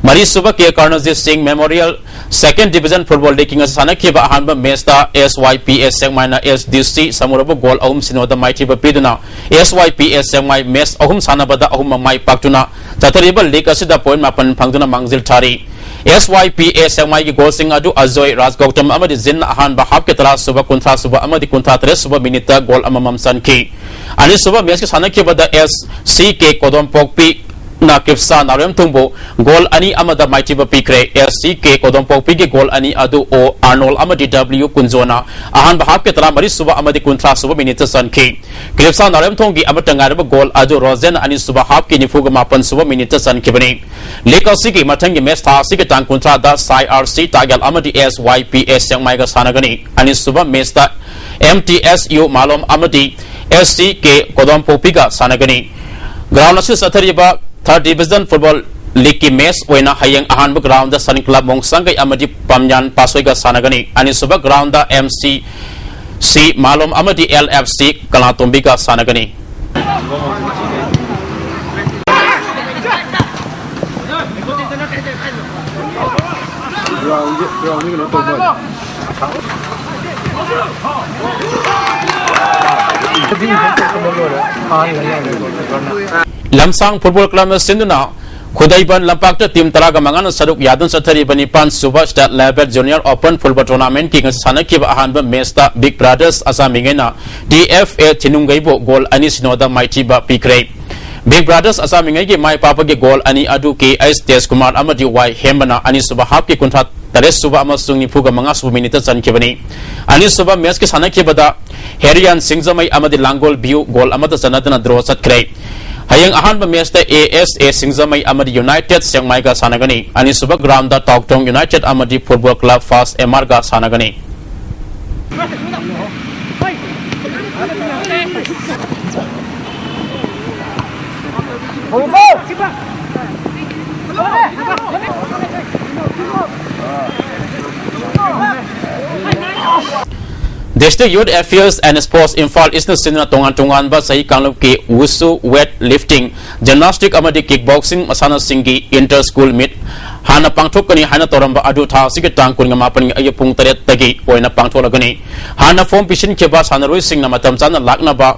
ꯃꯔꯤꯁꯨꯕ ꯀꯦ ꯀꯔꯅꯖꯤꯠ ꯁꯤꯡ ꯃꯦꯃꯣꯔꯤꯌꯦꯜ ꯁꯦꯀꯦꯟ ꯗꯤꯕꯤꯖꯟ ꯐꯨꯠꯕꯣꯜ ꯂꯤꯒꯀꯤ ꯉꯁꯤ ꯁꯥꯟꯅꯈꯤꯕ ꯑꯍꯥꯟꯕ ꯃꯦꯆꯇ ꯑꯦꯁ ꯋꯥꯏ ꯄꯤ ꯑꯦꯁ ꯁꯦꯛꯃꯥꯏꯅ ꯑꯦꯁ ꯗꯤ ꯁꯤ ꯁꯃꯨꯔꯕꯨ ꯒꯣꯜ ꯑꯍꯨꯝ ꯁꯤꯅꯣꯗ ꯃꯥꯏꯊꯤꯕ ꯄꯤꯗꯨꯅ ꯑꯦꯁ ꯋꯥꯏ ꯄꯤ ꯑꯦꯁ ꯁꯦꯛꯃꯥꯏ ꯃꯦꯆ ꯑꯍꯨꯝ ꯁꯥꯟꯅꯕꯗ ꯑꯍꯨꯝꯃꯛ ꯃꯥꯏ ꯄꯥꯛꯇꯨꯅ ꯆꯠꯊꯔꯤꯕ ꯂꯤꯒ ꯑꯁꯤꯗ ꯄꯣꯏꯟ ꯃꯥꯄꯟ ꯐꯪꯗꯨꯅ ꯃꯥꯡꯖꯤꯜ ꯊꯥꯔꯤ꯫ ꯑꯦꯁ ꯋꯥꯏ ꯄꯤ ꯑꯦꯁ ꯁꯦꯛꯃꯥꯏꯒꯤ ꯒꯣꯜꯁꯤꯡ ꯑꯗꯨ ꯑꯖꯣꯏ ꯔꯥꯖꯒꯧꯇꯝ ꯑꯃꯗꯤ ꯖꯤꯟꯅ ꯑꯍꯥꯟꯕ ꯍꯥꯞꯀꯤ ꯇꯔꯥ ꯁꯨꯕ, ꯀꯨꯟꯊ꯭ꯔꯥ ꯁꯨꯕ ꯑꯃꯗꯤ ꯀꯨꯟꯊ꯭ꯔꯥ ꯇꯔꯦꯠ ꯁꯨꯕ ꯃꯤꯅꯤꯠꯇ ꯒꯣꯜ ꯑꯃꯃꯝ ꯆꯟꯈꯤ꯫ ꯑꯅꯤꯁꯨꯕ ꯃꯦꯆꯀꯤ ꯁꯥꯟꯅꯈꯤꯕꯗ ꯑꯦꯁ ꯁꯤ ꯀꯦ ꯀꯣꯗꯣꯝꯄꯣꯛꯄꯤꯅ ꯀ꯭ꯔꯤꯞꯁꯥ ꯅꯥꯎꯔꯦꯝꯊꯣꯡꯕꯨ ꯒꯣꯜ ꯑꯅꯤ ꯑꯃꯗ ꯃꯥꯏꯊꯤꯕ ꯄꯤꯈ꯭ꯔꯦ꯫ ꯑꯦꯁ ꯁꯤ ꯀꯦ ꯀꯣꯗꯣꯝꯄꯣꯛꯄꯤꯒꯤ ꯒꯣꯜ ꯑꯅꯤ ꯑꯗꯨ ꯑꯣ ꯑꯥꯔꯅꯣꯜ ꯑꯃꯗꯤ ꯗꯕ꯭ꯂꯤꯎ ꯀꯨꯟꯖꯣꯅ ꯑꯍꯥꯟꯕ ꯍꯥꯞꯀꯤ ꯇꯔꯥꯃꯔꯤ ꯁꯨꯕ ꯑꯃꯗꯤ ꯀꯨꯟꯊ꯭ꯔꯥ ꯁꯨꯕ ꯃꯤꯅꯤꯠꯇ ꯆꯟꯈꯤ꯫ ꯀ꯭ꯔꯤꯞꯁꯥ ꯅꯥꯎꯔꯦꯝꯊꯣꯡꯒꯤ ꯑꯃꯠꯇ ꯉꯥꯏꯔꯕ ꯒꯣꯜ ꯑꯗꯨ ꯔꯣꯖꯦꯟ ꯑꯅꯤꯁꯨꯕ ꯍꯥꯞꯀꯤ ꯅꯤꯐꯨꯒ ꯃꯥꯄꯟ ꯁꯨꯕ ꯃꯤꯅꯤꯠꯇ ꯆꯟꯈꯤꯕꯅꯤ꯫ ꯂꯤꯒ ꯑꯁꯤꯒꯤ ꯃꯊꯪꯒꯤ ꯃꯦꯆ ꯊꯥ ꯑꯁꯤꯒꯤ ꯇꯥꯡ ꯀꯨꯟꯊ꯭ꯔꯥꯗ ꯁꯥꯏ ꯑꯥꯔ ꯁꯤ ꯇꯥꯒꯦꯜ ꯑꯃꯗꯤ ꯑꯦꯁ ꯋꯥꯏ ꯄꯤ ꯑꯦꯁ ꯁꯦꯛꯃꯥꯏꯒ ꯁꯥꯟꯅꯒꯅꯤ꯫ ꯑꯅꯤꯁꯨꯕ ꯃꯦꯆꯇ ꯑꯦꯝ ꯇꯤ ꯑꯦꯁ ꯌꯨ ꯃꯥꯂꯣꯝ ꯑꯃꯗꯤ ꯑꯦꯁ ꯁꯤ ꯀꯦ ꯀꯣꯗꯣꯝꯄꯣꯛꯄꯤꯒ ꯁꯥꯟꯅꯒꯅꯤ꯫ ꯒ꯭ꯔꯥꯎꯟ ꯑꯁꯤ ꯆꯠꯊꯔꯤꯕ ꯊꯥꯔꯠ ꯗꯤꯕꯤꯖꯟ ꯐꯨꯠꯕꯣꯜ ꯂꯤꯒꯀꯤ ꯃꯦꯆ ꯑꯣꯏꯅ ꯍꯌꯦꯡ ꯑꯍꯥꯟꯕ ꯒ꯭ꯔꯥꯎꯟꯗ ꯁꯟ ꯀ꯭ꯂꯕ ꯃꯣꯡꯁꯥꯡꯒꯩ ꯑꯃꯗꯤ ꯄꯥꯝꯌꯥꯟ ꯄꯥꯁꯣꯏꯒ ꯁꯥꯟꯅꯒꯅꯤ꯫ ꯑꯅꯤꯁꯨꯕ ꯒ꯭ꯔꯥꯎꯟꯗ ꯑꯦꯝ ꯁꯤ ꯁꯤ ꯃꯥꯂꯣꯝ ꯑꯃꯗꯤ ꯑꯦꯜ ꯑꯦꯐ ꯁꯤ ꯀꯂꯥꯇꯣꯝꯕꯤꯒ ꯁꯥꯟꯅꯒꯅꯤ꯫ ꯂꯝꯁꯥꯡ ꯐꯨꯠꯕꯣꯜ ꯀ꯭ꯂꯕꯅ ꯁꯤꯟꯗꯨꯅ ꯈꯨꯗꯩꯕꯟ ꯂꯝꯄꯥꯛꯇ ꯇꯤꯝ ꯇꯔꯥꯒ ꯃꯉꯥꯅ ꯁꯔꯨꯛ ꯌꯥꯗꯨꯅ ꯆꯠꯊꯔꯤꯕ ꯅꯤꯄꯥꯟ sub state level junior open football ꯇꯣꯔꯅꯥꯃꯦꯟꯠꯀꯤ ꯉꯁꯤ ꯁꯥꯟꯅꯈꯤꯕ ꯑꯍꯥꯟꯕ ꯃꯦꯆꯇ ꯕꯤꯛ ꯕ꯭ꯔꯥꯗꯔꯁ ꯑꯆꯥꯃꯤꯉꯩꯅ ꯇꯤ ꯑꯦꯐ ꯑꯦ ꯊꯤꯅꯨꯡꯒꯩꯕꯨ ꯒꯣꯜ ꯑꯅꯤ ꯁꯤꯅꯣꯗ ꯃꯥꯏꯊꯤꯕ ꯄꯤꯈ꯭ꯔꯦ꯫ ꯕꯤꯛ ꯕ꯭ꯔꯥꯗꯔꯁ ꯑꯆꯥꯃꯤꯉꯩꯒꯤ ꯃꯥꯏ ꯄꯥꯛꯄꯒꯤ ꯒꯣꯜ ꯑꯅꯤ ꯑꯗꯨ ꯀꯦ ꯑꯩꯆ ꯇꯦꯖꯀꯨꯃꯥꯔ ꯑꯃꯗꯤ ꯋꯥꯏ ꯍꯦꯝꯕꯅ ꯑꯅꯤꯁꯨꯕ ꯍꯥꯞꯀꯤ ꯀꯨꯟꯊ꯭ꯔꯥ ꯇꯔꯦꯠ ꯁꯨꯕ ꯑꯃꯁꯨꯡ ꯅꯤꯐꯨꯒ ꯃꯉꯥ ꯁꯨꯕ ꯃꯤꯅꯤꯠꯇ ꯆꯟꯈꯤꯕꯅꯤ꯫ ꯑꯅꯤꯁꯨꯕ ꯃꯦꯆꯀꯤ ꯁꯥꯟꯅꯈꯤꯕꯗ ꯍꯦꯔꯤꯌꯥꯟ ꯁꯤꯡꯖꯃꯩ ꯑꯃꯗꯤ ꯂꯥꯡꯒꯣꯜ ꯕꯤꯌꯨ ꯒꯣꯜ ꯑꯃꯠꯇ ꯆꯟꯅꯗꯅ ꯗ꯭ꯔꯣ ꯆꯠꯈ꯭ꯔꯦ꯫ ꯍꯌꯦꯡ ꯑꯍꯥꯟꯕ ꯃꯦꯆꯇ ꯑꯦ ꯑꯦꯁ ꯑꯦ ꯁꯤꯡꯖꯃꯩ ꯑꯃꯗꯤ ꯌꯨꯅꯥꯏꯇꯦꯗ ꯁꯦꯛꯃꯥꯏꯒ ꯁꯥꯟꯅꯒꯅꯤ꯫ ꯑꯅꯤꯁꯨꯕ ꯒ꯭ꯔꯥꯎꯟꯗ ꯇꯥꯎꯊꯣꯡ ꯌꯨꯅꯥꯏꯇꯦꯗ ꯑꯃꯗꯤ ꯐꯨꯠꯕꯣꯜ ꯀ꯭ꯂꯕ ꯐꯥꯁ ꯑꯦꯝ ꯑꯥꯔꯒ ꯁꯥꯟꯅꯒꯅꯤ꯫ District Youth Affairs and Sports Imphal Eastꯅ ꯁꯤꯟꯗꯨꯅ ꯇꯣꯉꯥꯟ ꯇꯣꯉꯥꯟꯕ ꯆꯍꯤ ꯀꯥꯡꯂꯨꯞꯀꯤ wushu, weight lifting, gymnastic ꯑꯃꯗꯤ kick boxing ꯃꯁꯥꯟꯅꯁꯤꯡꯒꯤ inter school meet ꯍꯥꯟꯅ ꯄꯥꯡꯊꯣꯛꯀꯅꯤ ꯍꯥꯏꯅ ꯇꯧꯔꯝꯕ ꯑꯗꯨ ꯊꯥ ꯑꯁꯤꯒꯤ ꯇꯥꯡ ꯀꯨꯟꯃꯥꯄꯟꯒꯤ ꯑꯌꯨꯛ ꯄꯨꯡ ꯇꯔꯦꯠꯇꯒꯤ ꯑꯣꯏꯅ ꯄꯥꯡꯊꯣꯛꯂꯒꯅꯤ꯫ ꯍꯥꯟꯅ form ꯄꯤꯁꯤꯟꯈꯤꯕ ꯁꯥꯟꯅꯔꯣꯏꯁꯤꯡꯅ ꯃꯇꯝ ꯆꯥꯅ ꯂꯥꯛꯅꯕ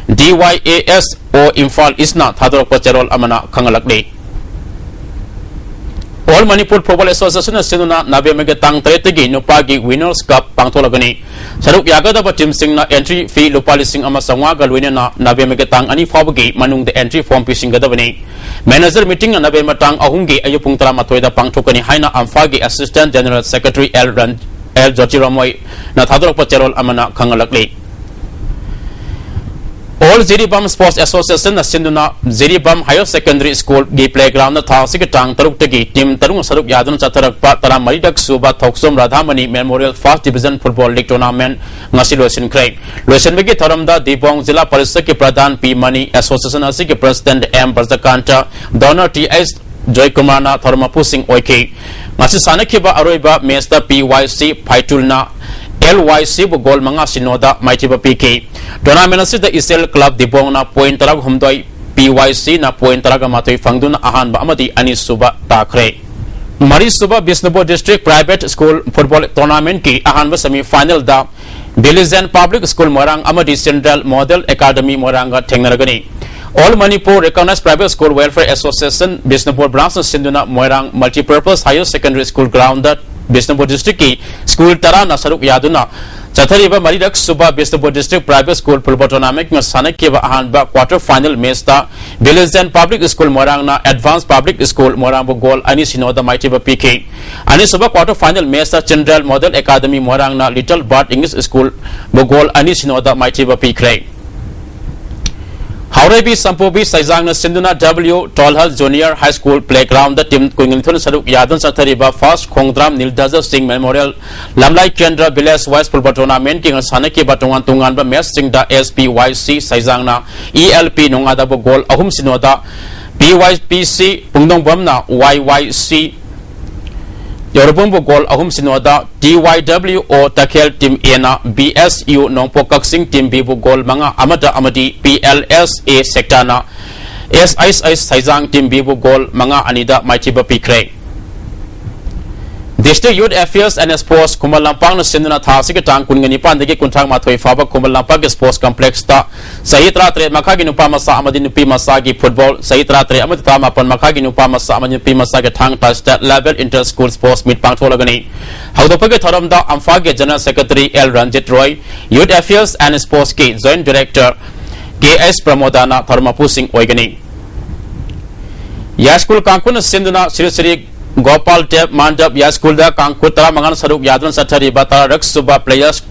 D Y A S O Imphal Eastꯅ ꯊꯥꯗꯣꯔꯛꯄ ꯆꯦꯔꯣꯜ ꯑꯃꯅ ꯈꯪꯍꯜꯂꯛꯂꯤ꯫ All Manipur Football Associationꯅ ꯁꯤꯟꯗꯨꯅ ꯅꯕꯦꯝꯕꯔꯒꯤ ꯇꯥꯡ ꯇꯔꯦꯠꯇꯒꯤ ꯅꯨꯄꯥꯒꯤ Winners' Cup ꯄꯥꯡꯊꯣꯛꯂꯒꯅꯤ꯫ ꯁꯔꯨꯛ ꯌꯥꯒꯗꯕ teamꯁꯤꯡꯅ entry fee ꯂꯨꯄꯥ ꯂꯤꯁꯤꯡ ꯑꯃ ꯆꯥꯝꯃꯉꯥꯒ ꯂꯣꯏꯅꯅ ꯅꯕꯦꯝꯕꯔꯒꯤ ꯇꯥꯡ ꯑꯅꯤ ꯐꯥꯎꯕꯒꯤ ꯃꯅꯨꯡꯗ entry form ꯄꯤꯁꯤꯟꯒꯗꯕꯅꯤ꯫ Manager meetingꯅ ꯅꯕꯦꯝꯕꯔ ꯇꯥꯡ ꯑꯍꯨꯝꯒꯤ ꯑꯌꯨꯛ ꯄꯨꯡ ꯇꯔꯥꯃꯥꯊꯣꯏꯗ ꯄꯥꯡꯊꯣꯛꯀꯅꯤ ꯍꯥꯏꯅ ꯑꯝꯐꯥꯒꯤ Assistant General Secretary L Ran-, L ꯖꯣꯇꯤꯔꯥꯃꯣꯏꯅ ꯊꯥꯗꯣꯔꯛꯄ ꯆꯦꯔꯣꯜ ꯑꯃꯅ ꯈꯪꯍꯜꯂꯛꯂꯤ꯫ All Jiribam Sports Associationꯅ ꯁꯤꯟꯗꯨꯅ Jiribam Higher Secondary Schoolꯒꯤ playgroundꯗ ꯊꯥ ꯑꯁꯤꯒꯤ ꯇꯥꯡ ꯇꯔꯨꯛꯇꯒꯤ team ꯇꯔꯨꯛꯅ ꯁꯔꯨꯛ ꯌꯥꯗꯨꯅ ꯆꯠꯊꯔꯛꯄ ꯇꯔꯥꯃꯔꯤꯔꯛ ꯁꯨꯕ ꯊꯣꯛꯆꯣꯝ ꯔꯥꯙꯥꯃꯅꯤ Memorial First Division Football League Tournament ꯉꯁꯤ ꯂꯣꯏꯁꯤꯟꯈ꯭ꯔꯦ꯫ ꯂꯣꯏꯁꯤꯟꯕꯒꯤ ꯊꯧꯔꯝꯗ ꯗꯤꯕꯣꯡ ꯖꯤꯂꯥ ꯄꯔꯤꯁꯠꯀꯤ ꯄ꯭ꯔꯙꯥꯟ ꯄꯤ ꯃꯅꯤ, Association ꯑꯁꯤꯒꯤ President M Brajakanta, Donor T H ꯖꯣꯏꯀꯨꯃꯥꯔꯅ ꯊꯧꯔꯝ ꯃꯄꯨꯁꯤꯡ ꯑꯣꯏꯈꯤ꯫ ꯉꯁꯤ ꯁꯥꯟꯅꯈꯤꯕ ꯑꯔꯣꯏꯕ matchꯇ P Y C ꯐꯥꯏꯇꯨꯜꯅ L Y Cꯕꯨ goal ꯃꯉꯥ ꯁꯤꯅꯣꯗ ꯃꯥꯏꯊꯤꯕ ꯄꯤꯈꯤ꯫ Tournament ꯑꯁꯤꯗ ꯏꯆꯦꯜ club ꯗꯤꯕꯣꯡꯅ point ꯇꯔꯥꯍꯨꯝꯗꯣꯏ, P Y Cꯅ point ꯇꯔꯥꯃꯥꯊꯣꯏ ꯐꯪꯗꯨꯅ ꯑꯍꯥꯟꯕ ꯑꯃꯗꯤ ꯑꯅꯤꯁꯨꯕ ꯇꯥꯈ꯭ꯔꯦ꯫ ꯃꯔꯤꯁꯨꯕ Bishnupur District Private School Football Tournamentꯀꯤ ꯑꯍꯥꯟꯕ semifinalꯗ Villageland Public School ꯃꯣꯏꯔꯥꯡ ꯑꯃꯗꯤ Central Model Academy ꯃꯣꯏꯔꯥꯡꯒ ꯊꯦꯡꯅꯔꯒꯅꯤ꯫ All Manipur Recognized Private School Welfare Association Bishnupur branchꯅ ꯁꯤꯟꯗꯨꯅ ꯃꯣꯏꯔꯥꯡ Multipurpose Higher Secondary School groundꯗ Bishnupur districtꯀꯤ school ꯇꯔꯥꯅ ꯁꯔꯨꯛ ꯌꯥꯗꯨꯅ ꯆꯠꯊꯔꯤꯕ ꯃꯔꯤꯔꯛ ꯁꯨꯕ Bishnupur District Private School Football Tournamentꯅ ꯁꯥꯟꯅꯈꯤꯕ ꯑꯍꯥꯟꯕ quarter final matchꯇ Villageland Public School ꯃꯣꯏꯔꯥꯡꯅ Advanced Public School ꯃꯣꯏꯔꯥꯡꯕꯨ goal ꯑꯅꯤ ꯁꯤꯅꯣꯗ ꯃꯥꯏꯊꯤꯕ ꯄꯤꯈꯤ꯫ ꯑꯅꯤꯁꯨꯕ quarter final matchꯇ Central Model Academy ꯃꯣꯏꯔꯥꯡꯅ Little Bird English Schoolꯕꯨ goal ꯑꯅꯤ ꯁꯤꯅꯣꯗ ꯃꯥꯏꯊꯤꯕ ꯄꯤꯈ꯭ꯔꯦ꯫ ꯍꯥꯎꯔꯩꯕꯤ ꯁꯝꯄꯨꯕꯤ ꯁꯩꯖꯥꯡꯅ ꯁꯤꯟꯗꯨꯅ W ꯇꯣꯜꯍꯜ Junior High School playgroundꯗ team ꯀꯨꯟꯅꯤꯊꯣꯏꯅ ꯁꯔꯨꯛ ꯌꯥꯗꯨꯅ ꯆꯠꯊꯔꯤꯕ First ꯈꯣꯡꯗ꯭ꯔꯥꯝ ꯅꯤꯜ ꯙꯖ ꯁꯤꯡ Memorial ꯂꯝꯂꯥꯏ ꯀꯦꯟꯗ꯭ꯔ Village Wise Football Tournamentꯀꯤ ꯁꯥꯟꯅꯈꯤꯕ ꯇꯣꯉꯥꯟ ꯇꯣꯉꯥꯟꯕ matchꯁꯤꯡꯗ S P Y C ꯁꯩꯖꯥꯡꯅ E L P ꯅꯣꯡꯉꯥꯗꯕꯨ goal ꯑꯍꯨꯝ ꯁꯤꯅꯣꯗ, P Y P C ꯄꯨꯡꯗꯣꯡꯕꯝꯅ Y Y C ꯌꯥꯎꯔꯕꯨꯡꯕꯨ ꯒꯣꯜ ꯑꯍꯨꯝ ꯁꯤꯅꯣꯗ, T Y W O Takhel team ꯑꯦꯅ B S U Nongpok Kakching team ꯕꯤꯕꯨ ꯒꯣꯜ ꯃꯉꯥ ꯑꯃꯗ ꯑꯃꯗꯤ ꯄꯤ ꯑꯦꯜ ꯑꯦꯁ ꯑꯦ ꯁꯦꯛꯇꯥꯅ S H H Seijang team ꯕꯤꯕꯨ ꯒꯣꯜ ꯃꯉꯥ ꯑꯅꯤꯗ ꯃꯥꯏꯊꯤꯕ ꯄꯤꯈ꯭ꯔꯦ꯫ District Youth Affairs and Sports ꯈꯨꯃꯟ ꯂꯝꯄꯥꯛꯅ ꯁꯤꯟꯗꯨꯅ ꯊꯥ ꯑꯁꯤꯒꯤ ꯇꯥꯡ ꯀꯨꯟꯒ ꯅꯤꯄꯥꯟꯗꯒꯤ ꯀꯨꯟꯊ꯭ꯔꯥ ꯃꯥꯊꯣꯏ ꯐꯥꯎꯕ ꯈꯨꯃꯟ ꯂꯝꯄꯥꯛ ꯁ꯭ꯄꯣꯔꯠꯁ ꯀꯝꯄ꯭ꯂꯦꯛꯁꯇ ꯆꯍꯤ ꯇꯔꯥꯇꯔꯦꯠ ꯃꯈꯥꯒꯤ ꯅꯨꯄꯥ ꯃꯆꯥ ꯑꯃꯗꯤ ꯅꯨꯄꯤ ꯃꯆꯥꯒꯤ ꯐꯨꯠꯕꯣꯜ, ꯆꯍꯤ ꯇꯔꯥꯇꯔꯦꯠ ꯑꯃꯗꯤ ꯇꯔꯥꯃꯥꯄꯟ ꯃꯈꯥꯒꯤ ꯅꯨꯄꯥ ꯃꯆꯥ ꯑꯃꯗꯤ ꯅꯨꯄꯤ ꯃꯆꯥꯒꯤ ꯊꯥꯡ ꯇꯥ state level inter school sports meet ꯄꯥꯡꯊꯣꯛꯂꯒꯅꯤ꯫ ꯍꯧꯗꯣꯛꯄꯒꯤ ꯊꯧꯔꯝꯗ ꯑꯝꯐꯥꯒꯤ general secretary L Ranjit Roy, youth affairs and ꯁ꯭ꯄꯣꯔꯠꯁꯀꯤ ꯖꯣꯏꯟꯠ ꯗꯤꯔꯦꯛꯇꯔ ꯀꯦ ꯑꯦꯁ ꯄ꯭ꯔꯃꯣꯗꯥꯅ ꯊꯧꯔꯝ ꯃꯄꯨꯁꯤꯡ ꯑꯣꯏꯒꯅꯤ꯫ ꯌꯥꯏꯁ꯭ꯀꯨꯜ ꯀꯥꯡꯈꯨꯠꯅ ꯁꯤꯟꯗꯨꯅ ꯁ꯭ꯔꯤ ꯁ꯭ꯔꯤ ꯒꯣꯄꯥꯜ ꯗꯦꯕ ꯃꯥꯟꯗꯞ ꯌꯥꯏꯁ꯭ꯀꯨꯜꯗ ꯀꯥꯡꯈꯨꯠ ꯇꯔꯥꯃꯉꯥꯅ ꯁꯔꯨꯛ ꯌꯥꯗꯨꯅ ꯆꯠꯊꯔꯤꯕ ꯇꯔꯥꯔꯛ ꯁꯨꯕ ꯄ꯭ꯂꯦꯌꯔꯁ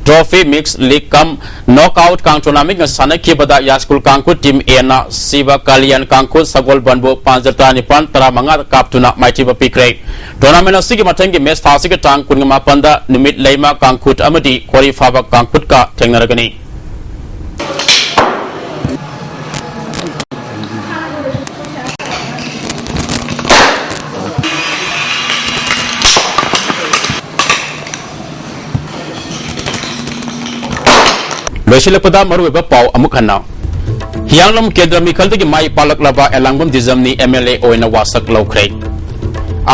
ꯇ꯭ꯔꯣꯐꯤ ꯃꯤꯛꯁ ꯂꯤꯒ ꯀꯝ ꯅꯣꯛ ꯑꯥꯎꯠ ꯀꯥꯡ ꯇꯣꯔꯅꯥꯃꯦꯟ ꯉꯁꯤ ꯁꯥꯟꯅꯈꯤꯕꯗ ꯌꯥꯏꯁ꯭ꯀꯨꯜ ꯀꯥꯡꯈꯨꯠ ꯇꯤꯝ ꯑꯦꯅ ꯁꯤꯕ ꯀꯂꯤꯌꯥꯟ ꯀꯥꯡꯈꯨꯠ ꯁꯒꯣꯜꯕꯟꯕꯨ ꯄꯥꯟꯖ ꯇꯔꯥꯅꯤꯄꯥꯟ ꯇꯔꯥꯃꯉꯥ ꯀꯥꯞꯇꯨꯅ ꯃꯥꯏꯊꯤꯕ ꯄꯤꯈ꯭ꯔꯦ꯫ ꯇꯣꯔꯅꯥꯃꯦꯟ ꯑꯁꯤꯒꯤ ꯃꯊꯪꯒꯤ ꯃꯦꯆ ꯊꯥ ꯑꯁꯤꯒꯤ ꯇꯥꯡ ꯀꯨꯟꯃꯥꯄꯟꯗ ꯅꯨꯃꯤꯠ ꯂꯩꯃ ꯀꯥꯡꯈꯨꯠ ꯑꯃꯗꯤ ꯈꯣꯔꯤ ꯐꯥꯕ ꯀꯥꯡꯈꯨꯠꯀ ꯊꯦꯡꯅꯔꯒꯅꯤ꯫ ꯂꯣꯏꯁꯤꯜꯂꯛꯄꯗ ꯃꯔꯨꯑꯣꯏꯕ ꯄꯥꯎ ꯑꯃꯨꯛ ꯍꯟꯅ꯫ ꯍꯤꯌꯥꯡꯂꯝ ꯀꯦꯟꯗ꯭ꯔ ꯃꯤꯈꯜꯗꯒꯤ ꯃꯥꯏ ꯄꯥꯛꯂꯛꯂꯕ ꯑꯦꯂꯥꯡꯕꯝ ꯗꯤꯖꯝꯅꯤ ꯑꯦꯝ ꯑꯦꯜ ꯑꯦ ꯑꯣꯏꯅ ꯋꯥꯁꯛ ꯂꯧꯈ꯭ꯔꯦ꯫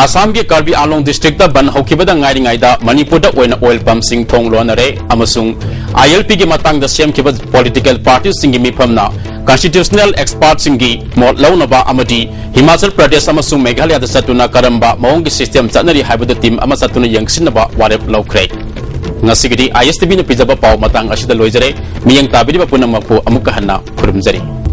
ꯑꯁꯥꯝꯒꯤ ꯀꯥꯔꯕꯤ ꯑꯥꯡꯂꯣꯡ ꯗꯤꯁꯇ꯭ꯔꯤꯛꯇ ꯕꯟ ꯍꯧꯈꯤꯕꯗ ꯉꯥꯏꯔꯤꯉꯩꯗ ꯃꯅꯤꯄꯨꯔꯗ ꯑꯣꯏꯅ ꯑꯣꯏꯜ ꯄꯝꯁꯤꯡ ꯊꯣꯡ ꯂꯣꯟꯅꯔꯦ ꯑꯃꯁꯨꯡ ꯑꯥꯏ ꯑꯦꯜ ꯄꯤꯒꯤ ꯃꯇꯥꯡꯗ ꯁꯦꯝꯈꯤꯕ ꯄꯣꯂꯤꯇꯤꯀꯦꯜ ꯄꯥꯔꯇꯤꯁꯤꯡꯒꯤ ꯃꯤꯐꯝꯅ ꯀꯟꯁꯇꯤꯇ꯭ꯌꯨꯁꯅꯦꯜ ꯑꯦꯛꯁꯄꯥꯔꯠꯁꯤꯡꯒꯤ ꯃꯣꯠ ꯂꯧꯅꯕ ꯑꯃꯗꯤ ꯍꯤꯃꯥꯆꯜ ꯄ꯭ꯔꯗꯦꯁ ꯑꯃꯁꯨꯡ ꯃꯦꯘꯥꯂꯌꯥꯗ ꯆꯠꯇꯨꯅ ꯀꯔꯝꯕ ꯃꯑꯣꯡꯒꯤ ꯁꯤꯁꯇꯦꯝ ꯆꯠꯅꯔꯤ ꯍꯥꯏꯕꯗꯨ ꯇꯤꯝ ꯑꯃ ꯆꯠꯇꯨꯅ ꯌꯦꯡꯁꯤꯟꯅꯕ ꯋꯥꯔꯦꯞ ꯂꯧꯈ꯭ꯔꯦ꯫ ꯉꯁꯤꯒꯤꯗꯤ ꯑꯥꯏ ꯑꯦꯁ ꯇꯤ ꯚꯤꯅ ꯄꯤꯖꯕ ꯄꯥꯎ ꯃꯇꯥꯡ ꯑꯁꯤꯗ ꯂꯣꯏꯖꯔꯦ꯫ ꯃꯤꯠꯌꯦꯡ ꯇꯥꯕꯤꯔꯤꯕ ꯄꯨꯝꯅꯃꯛꯄꯨ ꯑꯃꯨꯛꯀ ꯍꯟꯅ ꯈꯨꯔꯨꯝꯖꯔꯤ꯫